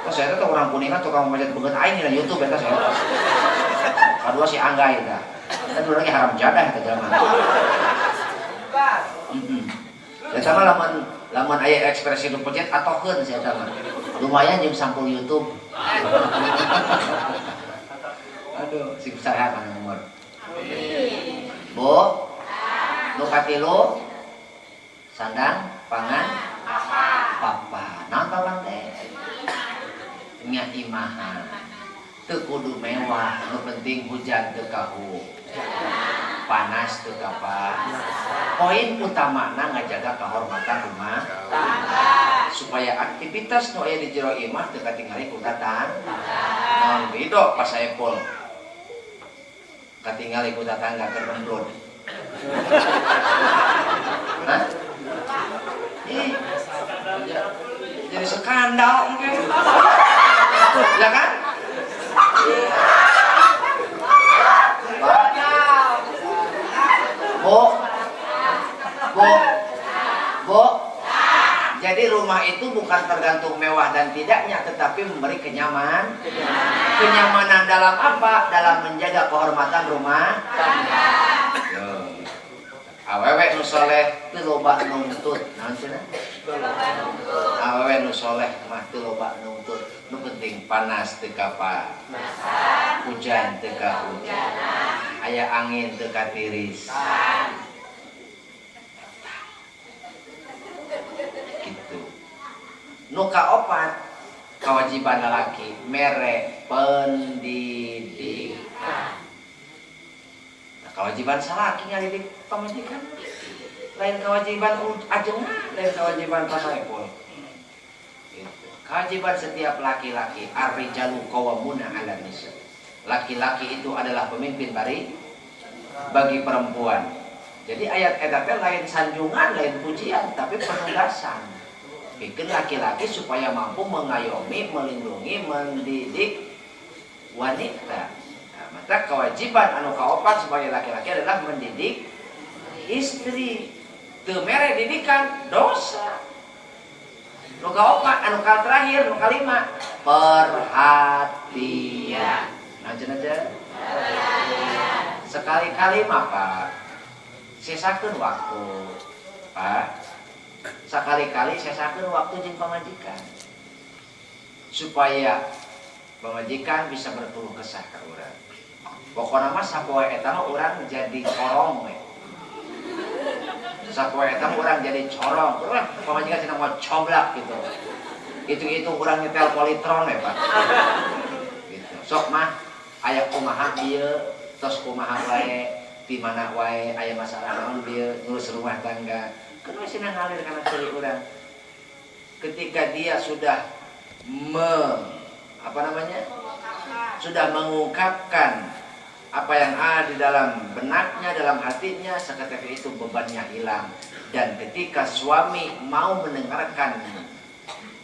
Oh, saya tuh orang kuningan tukang manjat beungeut aing dina YouTube eta saya. Kadua si Angga eta. Eta dua lagi haram jadah eta jelema. Heeh. Eta mah lamun aya ekspresi nu pencet atokeun si eta mah. Lumayan jeung sampul YouTube. Aduh. Aduh, sing sehat panjang umur. Amin. Bu, nu katilu sandang pangan papa. Naon papan teh? Nya imahan. Teu kudu mewah, nu penting hujan teu kahu. Panas teu kapan. Poin utamana ngajaga kehormatan rumah tangga. Supaya aktivitas nu aya di jero imah teu katingali ku tatangga. Naon ridho pas Saepul. Katingali ku tatangga keur nembrod. Hah? Ih, jadi skandal engke. Ya kan? Bu, bu, bu. Jadi rumah itu bukan tergantung mewah dan tidaknya, tetapi memberi kenyamanan. Kenyamanan dalam apa? Dalam menjaga kehormatan rumah tangga. Awewe nu soleh teu loba nuntut. Naon cenah? Awewe nu soleh mah teu loba nuntut. Nu penting panas teu kapan, hujan teu kahujan, aya angin teu katiris. Gitu. Nu kaopat kewajiban lalaki mere pendidikan. Nah, kewajiban salaki ngadidik pamajikan, lain kewajiban ajengan, lain kewajiban pasaepul. Gitu. Kewajiban setiap laki-laki, ar-rijalu qawwamuna 'alan nisa. Laki-laki itu adalah pemimpin bagi perempuan. Jadi ayat eta teh lain sanjungan, lain pujian, tapi penugasan. Bikin laki-laki supaya mampu mengayomi, melindungi, mendidik wanita. Nah, maka kewajiban anu kaopat sebagai laki-laki adalah mendidik istri. Teu mere didikan dosa. Nu kaopat, anu kal terakhir, nu kalima, perhatian. Nah, cenah aja. Sekali-kali mah Pak, sesakeun waktu, Pak. Sekali-kali sesakeun waktu jeung pamajikan. Supaya pamajikan bisa berkeluh kesah ka urang. Pokona mah sapoe eta mah urang jadi corong we. Sapoe eta mah urang jadi corong. Urang pamajikan cenah mau coblak gitu. Hitung-hitung urang nyetel politron we, Pak. Gitu. Sok mah aya kumaha ieu, tos kumaha wae, di mana wae aya masalah naon bieu ngurus rumah tangga. Kan masih ngalir karena ciri urang. Ketika dia sudah sudah mengungkapkan apa yang ada di dalam benaknya, dalam hatinya, seketika itu bebannya hilang. Dan ketika suami mau mendengarkan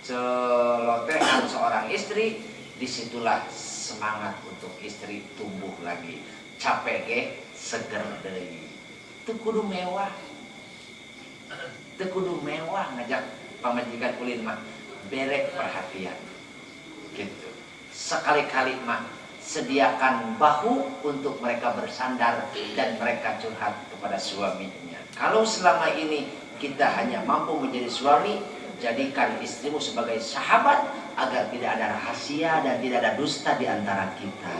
celotehan seorang istri, disitulah semangat untuk istri tumbuh lagi. Capek ge, seger deui. Teu kudu mewah. Teu kudu mewah ngajak pamajikan ulin mah, berek perhatian. Gitu. Sekali-kali mah sediakan bahu untuk mereka bersandar dan mereka curhat kepada suaminya. Kalau selama ini kita hanya mampu menjadi suami, jadikan istrimu sebagai sahabat agar tidak ada rahasia dan tidak ada dusta di antara kita.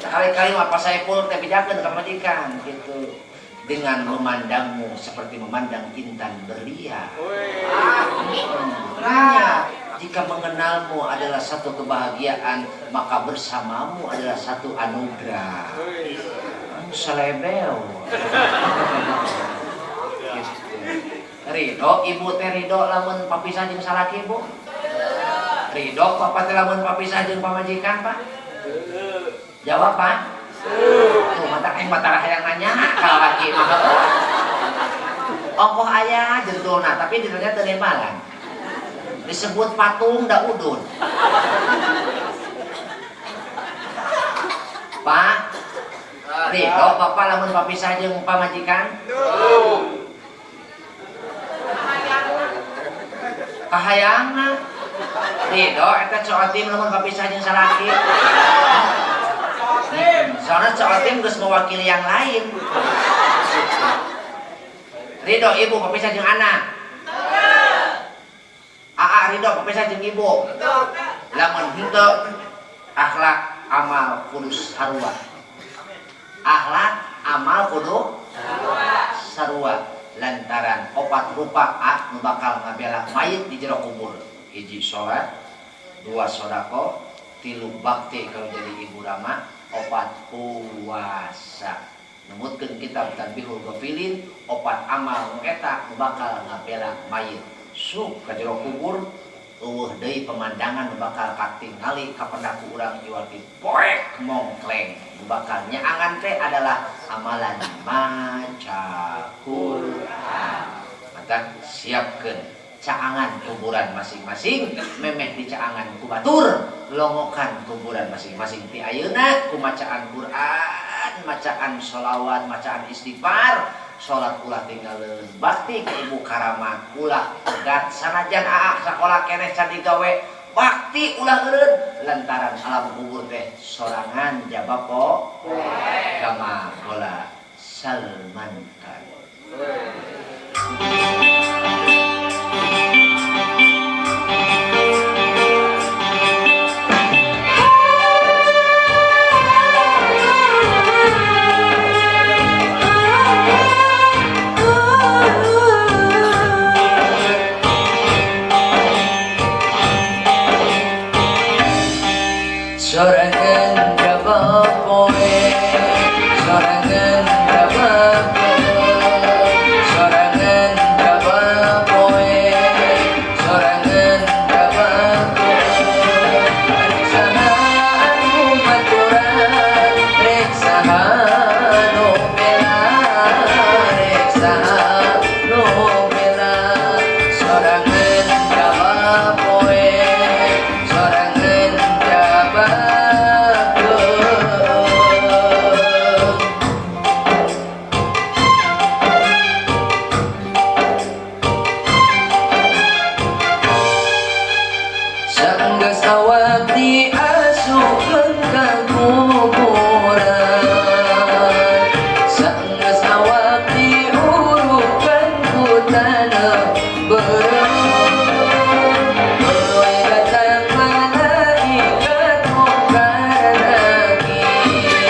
Sekali-kali mah Pak Saipul teh bejakeun ka pamajikan gitu. Dengan memandangmu seperti memandang intan berlian. Nah, jika mengenalmu adalah satu kebahagiaan, maka bersamamu adalah satu anugerah. Selebel. Ridho, ibu teh ridho lamun papisah jeung salaki, Bu. Ridho papa teh lamun papisah jeung pamajikan, Pak? Jawab, Pak. Tuh, mata aing mata hayang nanya kalau laki mah. Ongkoh aya jentulna, tapi ditanya teu nembalan. Disebut patung da udun. Pak, ridho bapak lamun papisah jeung pamajikan? Kahayangna. Ridho eta coatim lamun papisah jeung salaki. Soalnya coatim geus mewakili yang lain. Ridho ibu papisah jeung anak. Aa ridho papisah jeung ibu. Lamun henteu Akhlak amal kudu sarua. Akhlak amal kudu sarua lantaran opat rupa nu bakal ngabela mayit di jero kubur. Hiji salat, dua sedekah, tilu bakti kalau jadi ibu rama, opat puasa. Numutkeun kitab Tanbihul Ghafilin, opat amal nu eta nu bakal ngabela mayit. Suk ka jero kubur eueuh deui pemandangan nu bakal katingali kapendaku urang iwal ti poek mongkleng. Nu bakal nyaangan teh adalah amalan maca Quran. Maka siapkeun caangan kuburan masing-masing, memeh di caangan ku batur, longokan kuburan masing-masing ti ayeuna ku macaan Quran, macaan sholawat, macaan istighfar, salat ulah tinggalin, bakti ke ibu karama ulah pegat sanajan aa sakola keneh can digawe, bakti ulah eureun lantaran alam kubur teh sorangan jaba po kama qala Salman Khan. Sorangan jaba poe, sorangan jaba poe, sorangan jaba poe, sorangan jaba poe. Rek saha anu baturan, rek saha nu bela, rek saha nu bela. Sorangan jaba poe, sorangan jaba. Sanggeus awak diasupkeun ka kuburan, sanggeus awak diurukan ku taneuh beureum. Euy datang malaikat mungkar nakir,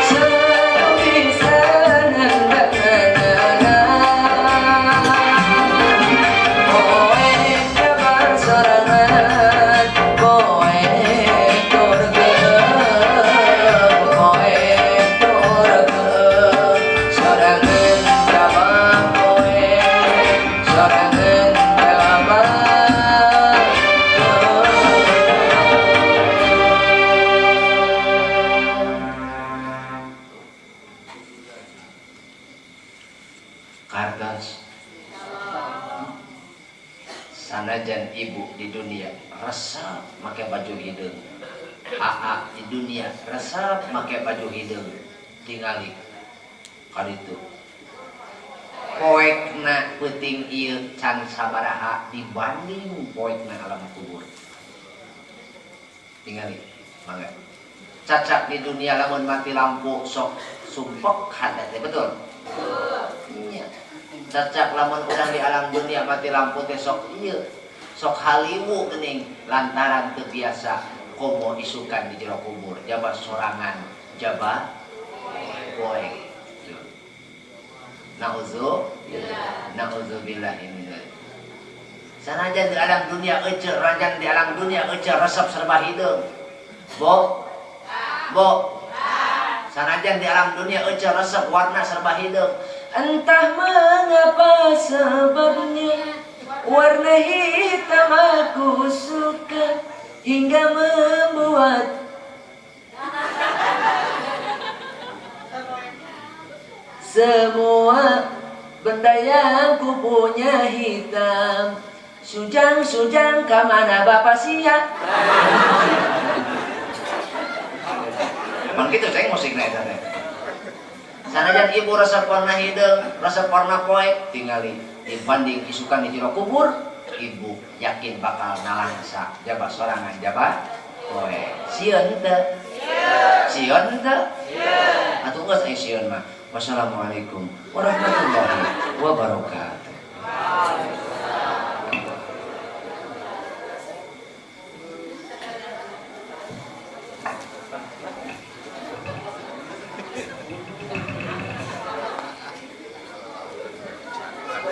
selalu bisa nendang. Poe kabar sorangan, poe turgeum, poe turgeum. Sorangan jaba poe, sorangan jaba. Kartos sanajan ibu di dunia resep make baju hideung, aa di dunia resep make baju hideung, tingali kaditu poekna peuting ieu can sabaraha dibanding poekna alam kubur. Tingali mangga cacak di dunia lamun mati lampu sok sumpek hade teh, betul? Iya. Cacak lamun urang di alam dunia mati lampu teh sok ieu sok haliwu geuning lantaran teu biasa komo isukan di jero kubur jaba sorangan jaba poek. Nauzubillah, nauzubillah min dzalik. Sanajan di alam dunia ece, rajan di alam dunia ece resep serba hideung. Bo, bo. Sanajan di alam dunia ece resep warna serba hideung. Entah mengapa sebabnya warna hitam aku suka hingga membuat semua benda yang ku punya hitam. Sujang, sujang, kamana bapak sia? Emang gitu ceng musiknya eta teh. Sanajan ibu resep warna hideung, resep warna poek, tingali dibanding isukan di jero kubur, ibu yakin bakal nalangsa jaba sorangan jaba poek. Sieun teu? Sieun teu? Atuh geus aya sieun mah. Wassalamualaikum warahmatullahi wabarakatuh.